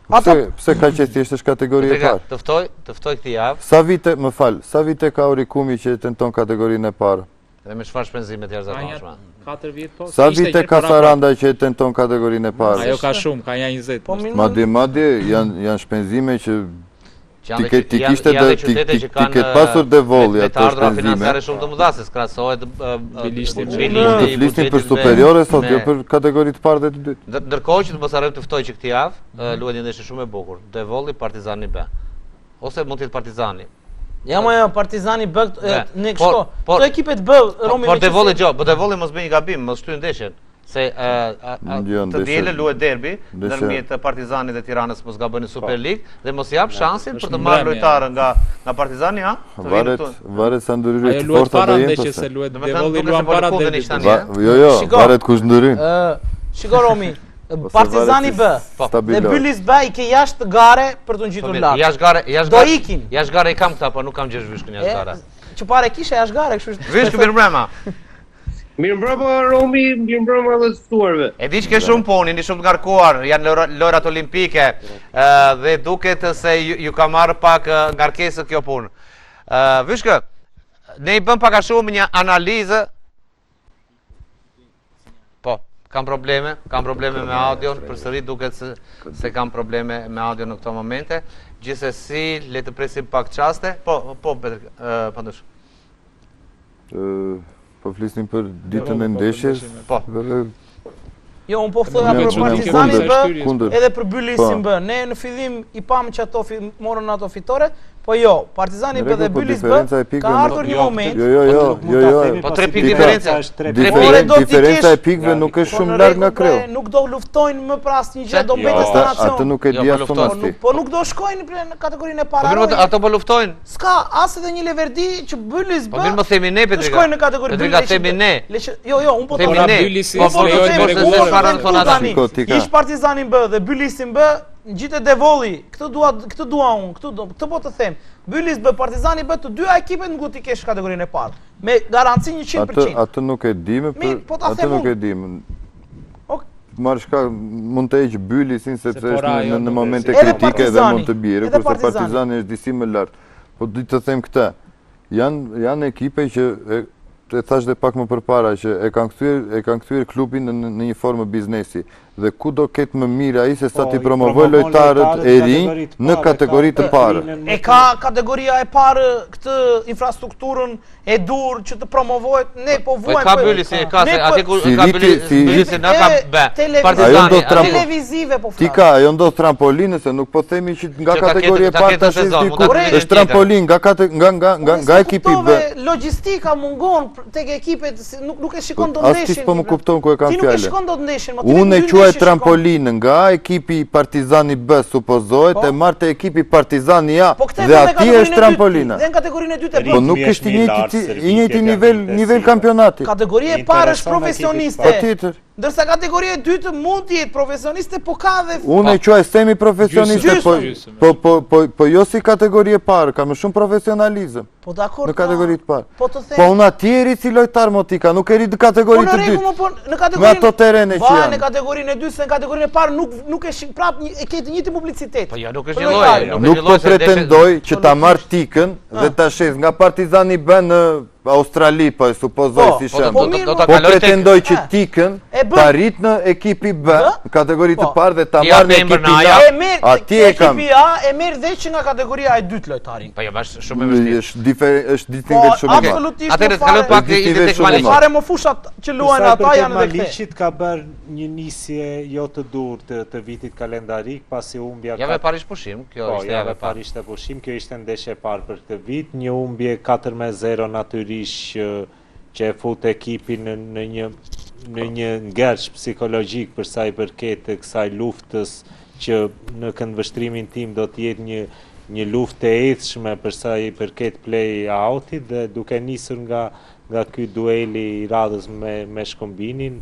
Ata pse pse kaq e thjeshtë është kategori e parë? Të ftoj, të ftoj këtë javë. Sa vite, më fal, sa vite ka Orikumi që e tenton kategorinë e parë? Dhe me çfarë shpenzime të jashtëzakonshme? 4 vjet po. Sa vite ka Saranda që e tenton kategorinë e parë? Ajo ka shumë, ka nja 20. Po, madje madje janë janë shpenzime që ti ke ti kishte dhe ti ti ke pasur Devolli ato shpenzime. Financiare shumë të mëdha se s'krahasohet Bilishti. Mund të flisnim për superiore sot, jo për kategori të parë dhe të dytë. Ndërkohë që të mos harrojmë të ftoj që këtë javë, mhm. luhet një ndeshje shumë e bukur. Devolli Partizani B. Ose mund të jetë Partizani. Ja ma ja Partizani B ne kështu. Këto ekipet B Romi. Por Devolli jo, po Devolli mos bëj një gabim, mos shtyj ndeshjen. Se jo, të dielën luhet derbi ndërmjet Partizanit dhe Tiranës mos gaboj në Superligë po. dhe mos jap shansin për të marrë lojtarë nga nga Partizani, ha? Varet, varet sa ndërhyrje të forta do jenë. Se luhet Devolli luan para derbit. Jo, jo, varet kush ndërhyn. Ë, shiko Romi, Partizani B po. dhe Bylis B i ke jashtë gare për t'u ngjitur po, lart. Jashtë gare, jashtë gare. Do ikin. Jashtë gare i kam këta, po nuk kam Gjergj Vyshkën jashtë gare. Që pare kishe jashtë gare, kështu që. Vyshkë mirëmbrëma. Mirëmbrëma Romi, mirëmbrëma dhe të ftuarve. E di që ke shumë punë, jeni shumë të ngarkuar, janë lojërat olimpike dhe duket se ju, ju ka marrë pak ngarkesë kjo punë. Vyshkë, ne i bëmë pak a shumë një analizë Po, kam probleme, kam probleme me audion, përsëri duket se, se kam probleme me audion në këto momente. Gjithsesi, le të presim pak çaste. Po, po, Petr, uh, Pandush. Po flisnim për ditën e ndeshjes. Po. Jo, unë po thoja për Partizanin B, edhe për Bylisin po. B. Ne në fillim i pamë që ato morën ato fitore, po jo, Partizani B dhe po Bylis B ka ardhur një moment. Jo, jo, jo, jo, jo. Po 3 pikë diferencë. Diferenca e pikëve nuk është shumë larg nga kreu. Nuk do luftojnë më për asnjë gjë, do mbetet destinacion. Atë nuk e di as po Po nuk do shkojnë në kategorinë e parë. Po ato po luftojnë. S'ka as edhe një leverdi që Bylis B. Po mirë më themi ne Petrika. Të shkojnë në kategori Petrika themi ne. Le që jo jo, un po themi ne. Bylisi po, po, po themi se çfarë thonë ata. Ish Partizanin B dhe Bylisin B ngjitet Devolli. Këtë dua këtë dua un, këtë do, këtë po të them. Bylis B, Partizani B, të dyja ekipet nuk do t'i kesh kategorinë e parë. Me garanci 100%. Atë atë nuk e dimë, po atë nuk e dimë. Marr shka mund të heq Bylisin sepse është në, në momente kritike dhe mund të bjerë, kurse Partizani është disi më lart. Po di të them këtë. Janë janë ekipe që e, e thash dhe pak më përpara që e kanë kthyer e kanë kthyer klubin në, në një formë biznesi. Dhe ku do ketë më mirë ai se sa Po, t'i i promovojë promovon lojtarët lojtarët e në rinj kategori të në parë, kategori ka të parë. vitrinën E më ka kategoria e parë këtë infrastrukturën e duhur që të promovohet, ne po Po vuajmë. ka Bylisi, e ka ne se po- atje ku Si ka rriti- Byli- si Bylisi na ka E, be. televizive. Ajo Partizani, do atje- trampo- Televizive po Ti flas. ka, ajo ndodh trampolinë se nuk po themi që nga Që ta kategoria ketë- e ta parë ketë ta në shes sezon, mund diku. ta ketë Është trampolinë nga kate, nga nga nga Po, nga se ekipi B. kuptove, Logjistika mungon për- tek ekipet, si- nuk nuk e shikon dot As ti ndeshjen. s'po më kupton ku e kam Ti nuk e fjalën. shikon dot ndeshjen, mo ti Unë e vetëm dy quaj ndeshje shikon. trampolinë nga ekipi Partizani B supozohet Po. e marr te ekipi Partizani A Po këtë e dhe bën në aty kategorinë është e dytë, trampolina. Dhe në kategorinë e dytë e Po bën. nuk Ritmi është i është më i njëjti lartë, i njëjti stërvitjet nivel janë nivel intensive. kampionati. Kategoria e parë është Intereson ekipi profesioniste. Patjetër. Ndërsa kategoria e dytë mund të jetë profesioniste, po ka dhe Unë e quaj semi profesioniste, Gjysmë. po Gjysmë. po po po po jo si kategori e parë, ka më shumë profesionalizëm Po dakor. në kategori të parë. Po të them. Po unë atje e rrit si lojtar motika, nuk e rrit në Po kategori në të rregull, dytë. mo, po në kategorinë Me ato terrene që Va, janë. në kategorinë e dytë, se në kategorinë e parë nuk nuk e shik prap një, e ke të njëjtin publicitet. Po jo, nuk është Për një lloj, lojtarin. nuk është Nuk një po lloj se ndeshje- pretendoj që ta marr tikën dhe ta shes nga Partizani B në Australi, po e supozoj Po, si Po do shembull. do mirë, do ta Po kaloj tek pretendoj që Ah. tikën E bën. ta rrit në ekipi B, në kategori të Po. parë dhe ta Ti marr në jap emër ekipi në A. A. E merr Atje e kam. Ekipi A e merr dhe që nga kategoria e dytë lojtarin. Po jo, është shumë e vështirë. Është difer është Po nivel shumë i madh. absolutisht. Atëherë në të kalojmë fare- pak Është ide nivel tek shumë i Maliqi. madh. Fare më fushat që luajnë Sa i ata përket janë edhe këthe. Maliqit ka bërë një nisje jo të dur të, të vitit kalendarik, pasi humbja Java e parë ishte pushim, kjo Po, ishte java java e e parë. parë ishte pushim, kjo ishte ndeshje e parë për këtë vit, një humbje 4-0 natyrisht që që e fut ekipin në, në një në një ngërç psikologjik për sa i përket të kësaj luftës që në këndvështrimin tim do të jetë një një luftë e ethshme për sa i përket play-outit dhe duke nisur nga nga ky dueli i radhës me me Shkumbinin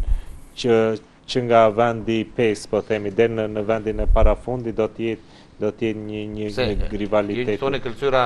që që nga vendi 5 po themi deri në në vendin e parafundit do të jetë do të jetë një një Pse, një rivalitet. Ju thoni Këlcyra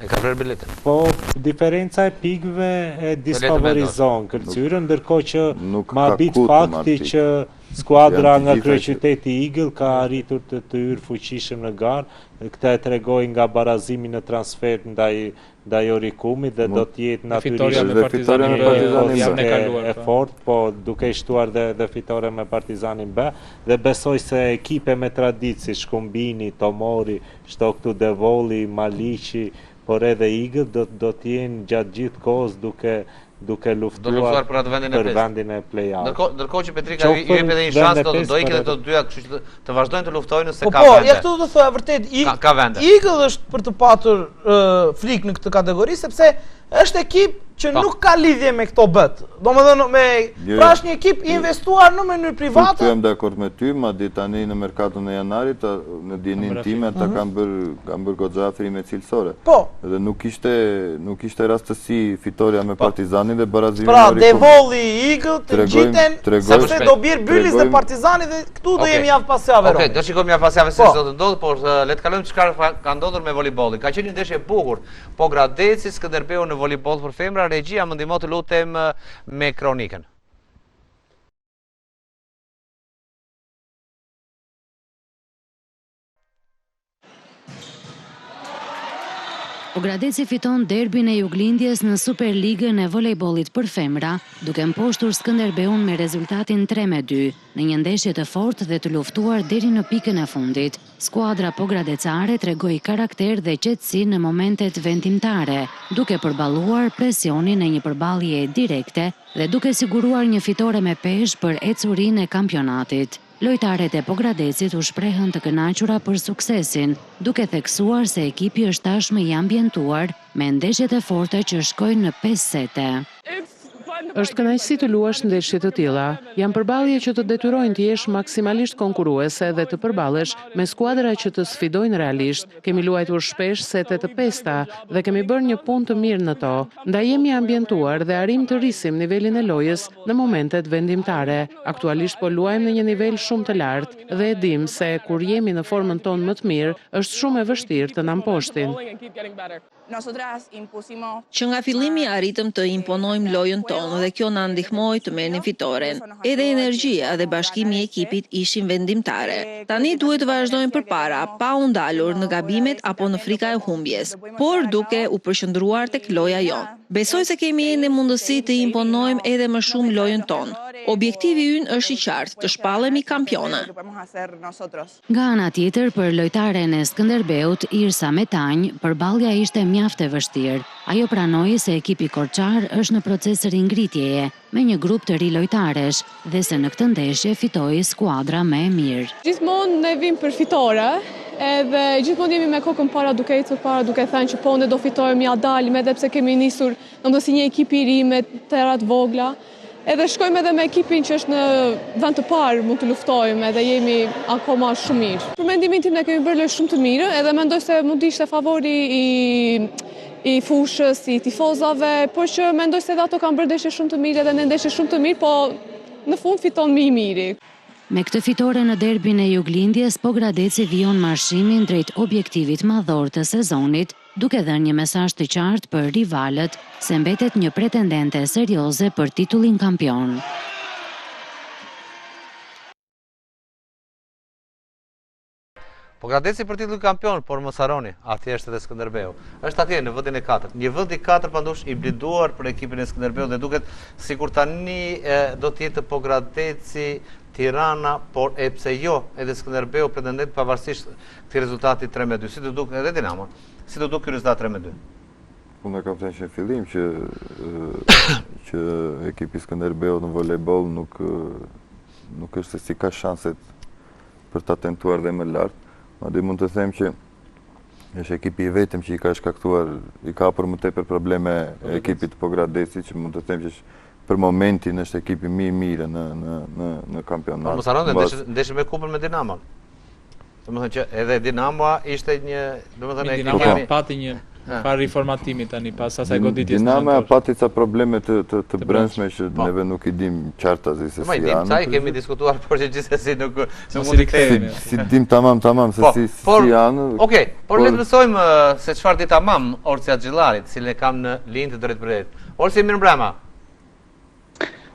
e ka prerë biletën. Po diferenca e pikëve e disfavorizon Këlcyrën, ndërkohë që Nuk ma ka habit ku të marrë fakti pikë. që skuadra Janë të nga gjitha që- kryeqyteti Eagle ka arritur të të hyrë fuqishëm në garë. Këtë e tregoi nga barazimi në transfert ndaj ndaj Orikumit dhe Mund- do të jetë natyrisht Fitoria me Dhe fitoria Partizanin me B Partizanin B. javën e e, kaluar. e po. fort, po duke i shtuar dhe, dhe fitore me Partizanin B dhe besoj se ekipe me traditë si Shkumbini, Tomori, shto këtu Devolli, Maliqi, por edhe Eagle do do të jenë gjatë gjithë kohës duke duke Do luftuar luftuar për atë vendin e për pestë. vendin e play-out. Ndërkohë, ndërkohë që Petrika Qoftë ju jep edhe një për shans vendin e do do pestë, ikë por edhe të dyja, kështu që të, të vazhdojnë të luftojnë nëse Po ka po, vende. ja këtu do të thoja vërtet, i, Ka- ka vende. Eagle është për të patur uh, frikë në këtë kategori sepse është ekip që Po. nuk ka lidhje me këto bet. Domethënë me Jo, pra jo. është një ekip i investuar në mënyrë Këtu private. jam dakord me ty, madje tani në merkaton e janarit, a- në dijenin time ata Mhm. kanë bërë kanë bërë goxha afrime cilësore. Po. Dhe nuk ishte nuk ishte rastësi fitorja me Partizanin dhe barazimi Pra me Orikum. Devolli, Eagle të Tregojmë- ngjiten tregojmë- sepse do bjerë Bylis dhe tregojmë- Partizani dhe këtu do Okej. jemi javë pas jave. Okej, Romi. do shikojmë javë pas jave se Po. ç'do të ndodhë, por eh, le të kalojmë çfarë fa- ka ndodhur me volejbollin. Ka qenë një ndeshje e bukur. Pogradeci, Skënderbeu në volejboll për femra, regjia më ndihmo të lutem eh, me kronikën. Pogradeci fiton derbin e juglindjes në Superligën e volejbollit për femra, duke mposhtur Skënderbeun me rezultatin 3-2, në një ndeshje të fortë dhe të luftuar deri në pikën e fundit. Skuadra pogradecare tregoi karakter dhe qetësi në momentet vendimtare, duke përballuar presionin e një përballje direkte dhe duke siguruar një fitore me peshë për ecurinë e kampionatit. Lojtaret e Pogradecit u shprehën të kënaqura për suksesin, duke theksuar se ekipi është tashmë i ambientuar me ndeshjet e forta që shkojnë në 5 sete. Është kënaqësi të luash ndeshje të tilla. Janë përballje që të detyrojnë të jesh maksimalisht konkurruese dhe të përballesh me skuadra që të sfidojnë realisht. Kemi luajtur shpesh sete të pesta dhe kemi bërë një punë të mirë në to. Ndaj jemi ambientuar dhe arrim të rrisim nivelin e lojës në momentet vendimtare. Aktualisht po luajmë në një nivel shumë të lartë dhe e dim se kur jemi në formën tonë më të mirë, është shumë e vështirë të na mposhtin. Që nga fillimi arritëm të imponojmë lojën tonë dhe kjo na ndihmoi të merrnim fitoren. Edhe energjia dhe bashkimi i ekipit ishin vendimtare. Tani duhet të vazhdojmë përpara, pa u ndalur në gabimet apo në frika e humbjes, por duke u përqendruar tek loja jonë. Besoj se kemi ende mundësi të imponojmë edhe më shumë lojën tonë. Objektivi ynë është i qartë, të shpallemi kampione. Nga ana tjetër, për lojtaren e Skënderbeut, Irsa Metanj, përballja ishte mjaft e vështirë. Ajo pranoi se ekipi korçar është në proces ringritjeje, me një grup të ri lojtaresh dhe se në këtë ndeshje fitoi skuadra më e mirë. Gjithmonë ne vijmë për fitore, edhe gjithmonë jemi me kokën para duke ecur para duke thënë që po ne do fitojmë, ja dalim edhe pse kemi nisur, domethënë si një ekip i ri me tera të vogla. Edhe shkojmë edhe me ekipin që është në vend të parë, mund të luftojmë edhe jemi akoma shumë mirë. Për mendimin tim ne kemi bërë lojë shumë të mirë, edhe mendoj se mund të ishte favori i i fushës, i tifozave, por që mendoj se edhe ato kanë bërë ndeshje shumë të mirë edhe ne ndeshje shumë të mirë, po në fund fiton më i miri. Me këtë fitore në derbin e Juglindjes, Pogradeci vijon marshimin drejt objektivit madhor të sezonit, duke dhënë një mesazh të qartë për rivalët se mbetet një pretendente serioze për titullin kampion. Pogradeci për titullin kampion, por mos harroni, atje është edhe Skënderbeu. Është atje në vendin e katërt. Një vend i katërt Pandush i blinduar për ekipin e Skënderbeut dhe duket sikur tani e, do të jetë Pogradeci, Tirana, por e pse jo, edhe Skënderbeu pretendent pavarësisht këtij rezultati 3 me 2. Si t'u duk edhe Dinamo? Si t'u duk ky rezultat 3 me 2? Unë e kam thënë që në fillim që që ekipi Skënderbeu në volejboll nuk nuk është se si ka shanset për ta tentuar dhe më lart. Madje mund të them që është ekipi i vetëm që i ka shkaktuar, i ka hapur më tepër probleme ekipit të Pogradecit, që mund të them që është për momentin është ekipi më i mirë në në në në kampionat. Po mos harroni ndeshje ndeshje me kupën me Dinamon. Domethënë që edhe Dinamo ishte një, domethënë e Dinamo po. pati një farë riformatimi tani pas asaj goditjes. Dinamo pati ca probleme të të, të brendshme që po. neve nuk i dim qartazi se po, si janë. Po i kemi diskutuar, por që gjithsesi nuk nuk mund të kthehemi. S'i dim tamam tamam se po, si si janë. Okej, por le të mësojmë se çfarë di tamam Orsi Haxhillari, të cilin e kam në linjë të drejtpërdrejtë. Orsi mirëmbrëma.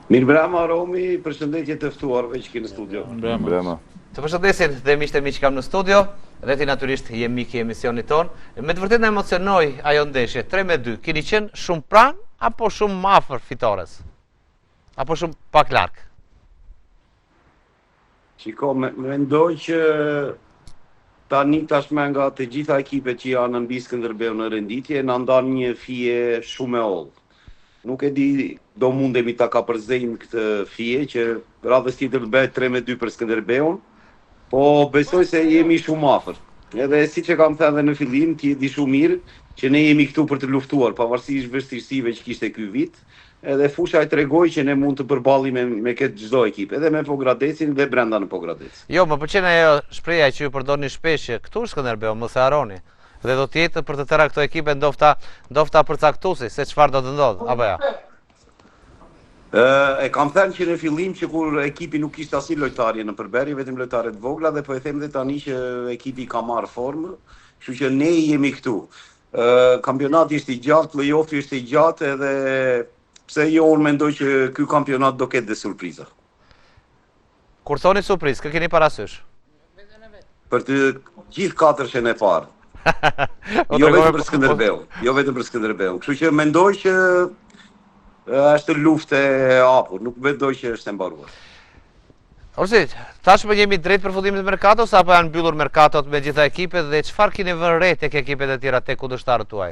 Mirëmbrëma Romi, përshëndetje të ftuarve që ke në studio. Mirëmbrëma. Të përshëndesin dhe miqtë e mi që kam në studio dhe ti natyrisht je mik i emisionit tonë. Me të vërtetë na emocionoi ajo ndeshje 3 me 2. Keni qenë shumë pranë apo shumë më afër fitores? Apo shumë pak larg? Shiko, mendoj që tani tashmë nga të gjitha ekipet që janë mbi Skënderbeun në renditje, na ndan një fije shumë e hollë. Nuk e di do mundemi ta kapërcejmë këtë fije që radhës tjetër të bëhet 3 me 2 për Skënderbeun, po besoj se jemi shumë afër. Edhe siç e kam thënë dhe në fillim, ti e di shumë mirë që ne jemi këtu për të luftuar, pavarësisht vështirësive që kishte ky vit, Edhe fusha e tregoi që ne mund të përballemi me, me këtë çdo ekip, edhe me Pogradecin dhe brenda në Pogradec. Jo, më pëlqen ajo shprehja që ju përdorni shpesh që këtu është Skënderbeu, mos e harroni. Dhe do të jetë për të tëra këto ekipe ndofta ndofta përcaktuesi se çfarë do të ndodhë, apo jo. Ë e kam thënë që në fillim që kur ekipi nuk kishte asnjë lojtarje në përbërje, vetëm lojtare të vogla dhe po e them dhe tani që ekipi ka marrë formë, kështu që ne jemi këtu. Kampionati është i gjatë, play-offi është i gjatë edhe pse jo unë mendoj që ky kampionat do ketë dhe surpriza. Kur thoni surprizë, kë keni parasysh? Për të gjithë katërshen e parë. jo vetëm për Skënderbeun, jo vetëm për Skënderbeun. Kështu që mendoj që është luftë e hapur, nuk mendoj që është e mbaruar. Orsi, tashmë jemi drejt përfundimit të merkatos apo janë mbyllur merkatot me gjitha ekipet dhe çfarë keni vënë re tek ekipet e tjera tek kundërshtarët tuaj?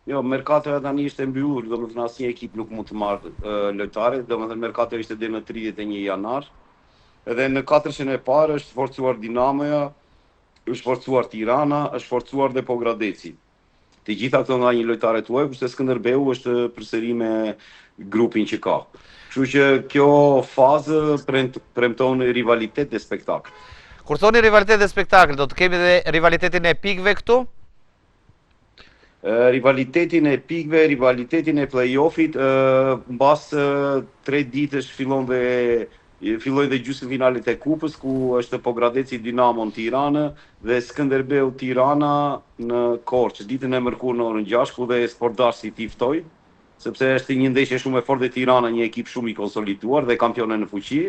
Jo, merkatoja tani është e mbyllur, domethënë asnjë ekip nuk mund të marrë lojtarë, domethënë merkatoja ishte deri në 31 janar. Edhe në katërshen e parë është forcuar Dinamoja, është forcuar Tirana, është forcuar dhe Pogradeci. Të gjitha këto nga një lojtare të huaj, kurse Skënderbeu është përsëri me grupin që ka. Kështu që kjo fazë premton rivalitet dhe spektakël. Kur thoni rivalitet dhe spektakël, do të kemi dhe rivalitetin e pikëve këtu? Rivalitetin e pikëve, rivalitetin e play-offit, mbas 3 ditësh fillon dhe Fillojnë dhe gjysmëfinalet e Kupës, ku është Pogradeci Dinamo në Tiranë dhe Skënderbeu Tirana në Korçë, ditën e mërkurë në orën 6, ku dhe sportdashësit i ftoj, sepse është një ndeshje shumë e fortë dhe Tirana një ekip shumë i konsoliduar dhe kampione në fuqi.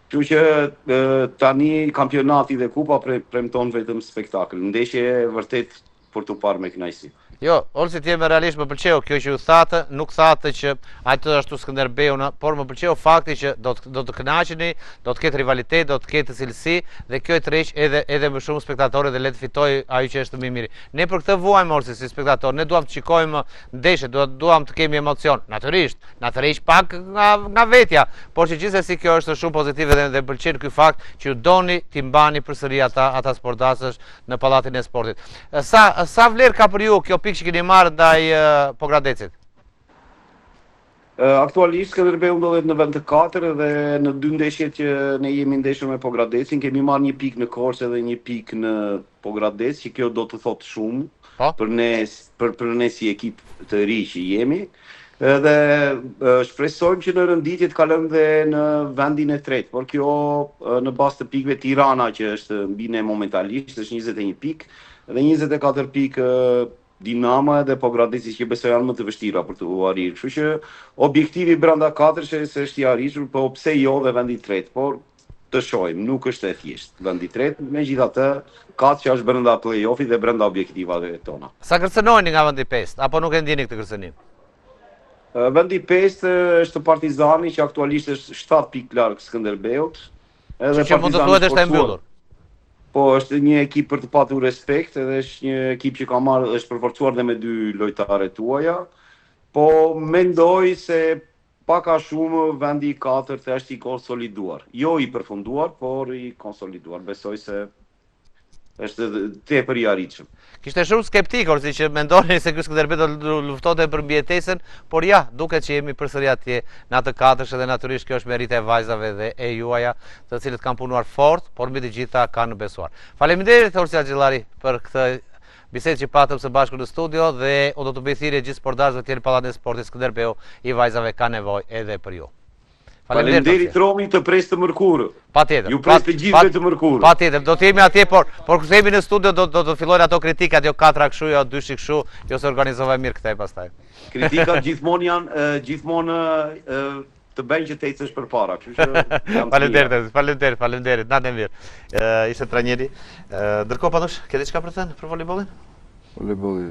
Kështu që tani kampionati dhe kupa premton vetëm spektakël, ndeshje vërtet për t'u parë me kënaqësi. Jo, Olsi të jemi realisht më pëlqeu kjo që ju thatë, nuk thatë që atë ashtu Skënderbeu, por më pëlqeu fakti që do të do të kënaqeni, do të ketë rivalitet, do të ketë cilësi dhe kjo e tërheq edhe edhe më shumë spektatorë dhe le të fitojë ai që është më i miri. Ne për këtë vuajmë Olsi si spektator, ne duam të shikojmë ndeshje, duam duam të kemi emocion. Natyrisht, na tërheq pak nga nga vetja, por që gjithsesi kjo është shumë pozitive dhe dhe më pëlqen ky fakt që ju doni t'i mbani përsëri ata ata sportdashës në pallatin e sportit. Sa sa vlerë ka për ju kjo pikë që keni marrë ndaj Pogradecit? Aktualisht Skënderbeu ndodhet në vend të katër dhe në dy ndeshjet që ne jemi ndeshur me Pogradecin kemi marrë një pikë në Korçë dhe një pikë në Pogradec, që kjo do të thotë shumë po. për ne për për ne si ekip të ri që jemi. Edhe shpresojmë që në renditje të kalojmë dhe në vendin e tretë, por kjo në bazë të pikëve Tirana që është mbi ne momentalisht është 21 pikë dhe 24 pikë Dinamo edhe Pogradeci që besoj janë më të vështira për t'u arrirë. Kështu që objektivi brenda katërshes është i arritur, po pse jo dhe vendi i tretë, por të shohim, nuk është e thjeshtë vendi i tretë, megjithatë katërsha është brenda play-offit dhe brenda objektivave tona. Sa kërcënojeni nga vendi i pestë, apo nuk e ndjeni këtë kërcënim? Vendi i pestë është Partizani që aktualisht është 7 pikë larg Skënderbeut. Edhe që mund të thuhet është e mbyllur. Po, është një ekip për të patur respekt, edhe është një ekip që ka marrë, është përforcuar dhe me dy lojtare tuaja. Po mendoj se pak a shumë vendi i katërt është i konsoliduar. Jo i përfunduar, por i konsoliduar. Besoj se është tepër i arritshëm. Kishte shumë skeptikë, Olsi që mendonin se ky Skënderbeu do të luftonte për mbijetesën, por ja, duket që jemi përsëri atje në atë katërshe dhe natyrisht kjo është meritë e vajzave dhe e juaja, të cilët kanë punuar fort, por mbi të gjitha kanë besuar. Faleminderit Olsi Haxhillari për këtë bisedë që patëm së bashku në studio dhe unë do t'u bëj thirrje gjithë sportdashësve të jenë në pallatin e sportit Skënderbeu i vajzave ka nevojë edhe për ju. Faleminderit Romi, të pres të mërkurë. Patjetër. Ju pres të gjithëve të mërkurë. Patjetër, do të jemi atje, por por kur themi në studio do do të fillojnë ato kritikat, jo katra kështu, jo dyshi kështu, jo se organizova mirë këtë pastaj. Kritikat gjithmonë janë gjithmonë të bëjnë që të ecësh përpara, kështu që jam Faleminderit, faleminderit, faleminderit. Natën e mirë. Ë ishte trajneri. Ndërkohë Pandush, ke diçka për të thënë për volejbollin? Volejbolli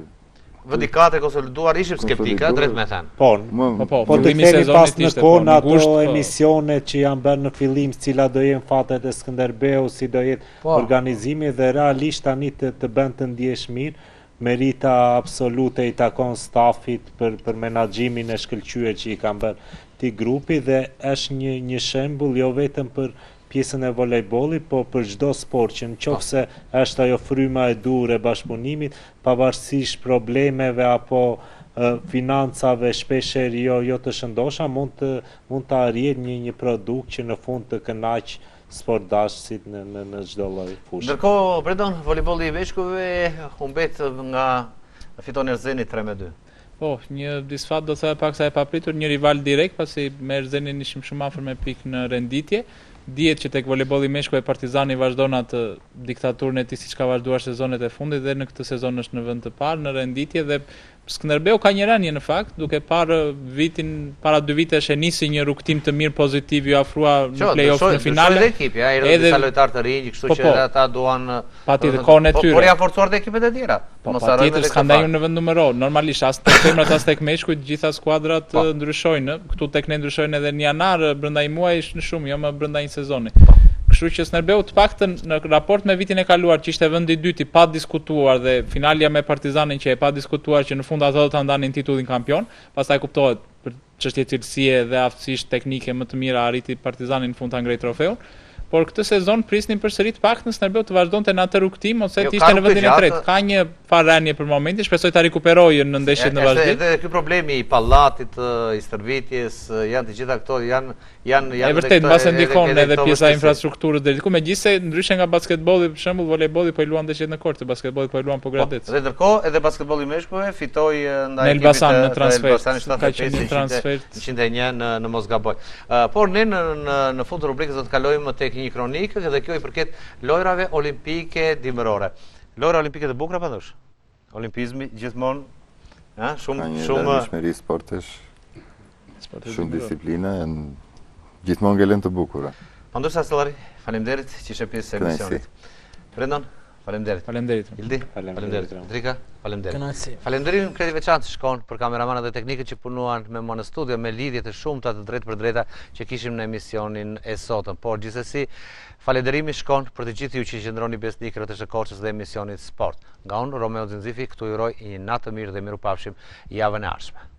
Vendi katër konsoliduar, ishim skeptika, drejt me thënë. Po, po, po, po të kthehemi pas në kohë në ato po. emisione që janë bërë në fillim, cila do jenë fatet e Skënderbeu, si do jetë po. organizimi dhe realisht tani të, të bën të ndjesh mirë, merita absolute i takon stafit për, për menaxhimin e shkëlqyer që i kanë bërë këtij grupi dhe është një, një shembull jo vetëm për pjesën e volejbollit, po për çdo sport që në qoftë se është ajo fryma e duhur e bashkëpunimit, pavarësisht problemeve apo financave shpeshherë jo jo të shëndosha, mund të mund të arrihet një një produkt që në fund të kënaq sportdashësit në në në çdo lloj fushe. Ndërkohë, Brendon, volejbolli i meshkujve humbet nga fiton Erzeni 3 me 2. Po, një disfatë do thoja paksa e papritur, një rival direkt, pasi me Erzenin ishim shumë afër me pikë në renditje. Dihet që tek volejbolli i meshkujve Partizani vazhdon atë diktaturën e tij siç ka vazhduar sezonet e fundit dhe në këtë sezon është në vend të parë në renditje dhe Skënderbeu ka një rënie në fakt, duke parë vitin para dy vitesh e nisi një rrugëtim të mirë pozitiv, iu afrua në play-off në finale. Edhe ekipi, ja, erdhën disa lojtarë të rinj, kështu po, që po. edhe ata duan patjetër kohën e po, tyre. Por janë forcuar dhe ekipet e tjera. Po patjetër s'ka ndenjur në vend numëro. Normalisht as tek femrat as tek meshkujt të gjitha skuadrat po. ndryshojnë. Këtu tek ne ndryshojnë edhe në janar, brenda një muaji është shumë, jo më brenda një sezoni. Po. Kështu që Skënderbeu të paktën në raport me vitin e kaluar që ishte vendi i dytë i padiskutuar dhe finalja me Partizanin që e padiskutuar që në fund ato do ta ndanin titullin kampion, pastaj kuptohet për çështje cilësie dhe aftësish teknike më të mira arriti Partizani në fund ta ngrejë trofeun. Por këtë sezon prisnim përsëri të paktën Skënderbeu të vazhdonte në atë rrugëtim ose jo, të ishte në vendin e tretë. Ka një farë rënie për momentin, shpresoj ta rikuperojë në ndeshjet në vazhdim. Është edhe ky problemi i pallatit, i stërvitjes, janë të gjitha këto janë janë janë E vërtetë, mbase ndikon edhe pjesa e infrastrukturës deri diku, megjithëse ndryshe nga basketbolli, për shembull, volejbolli po i luan ndeshjet në Korçë, basketbolli po i luan Pogradec. Po, dhe ndërkohë edhe basketbolli i meshkujve fitoi ndaj ekipit Elbasan në transfertë, ka qenë një transfertë 101 në në mos gaboj. Por ne në në në fund të rubrikës do të kalojmë tek një kronikë dhe kjo i përket lojrave olimpike dimërore. Lojra olimpike të bukura Pandush. Olimpizmi gjithmonë, ëh, shumë shumë ka një larmishmëri sportesh. Shumë disiplina janë gjithmonë ngelen të bukura. Pandush Sallari, faleminderit që ishe pjesë e emisionit. Brendon, Faleminderit. Faleminderit. Ildi. Faleminderit. Drika, faleminderit. Kënaqësi. Falënderimi krejt i veçantë shkon për kameramanët dhe teknikët që punuan me mua në studio me lidhje të shumta të drejtpërdrejta që kishim në emisionin e sotëm. Por gjithsesi, falënderimi shkon për të gjithë ju që qëndroni besnik RTSH Korçës dhe emisionit Sport. Nga unë Romeo Zinzifi, këtu ju uroj një natë të mirë dhe mirupafshim javën e ardhshme.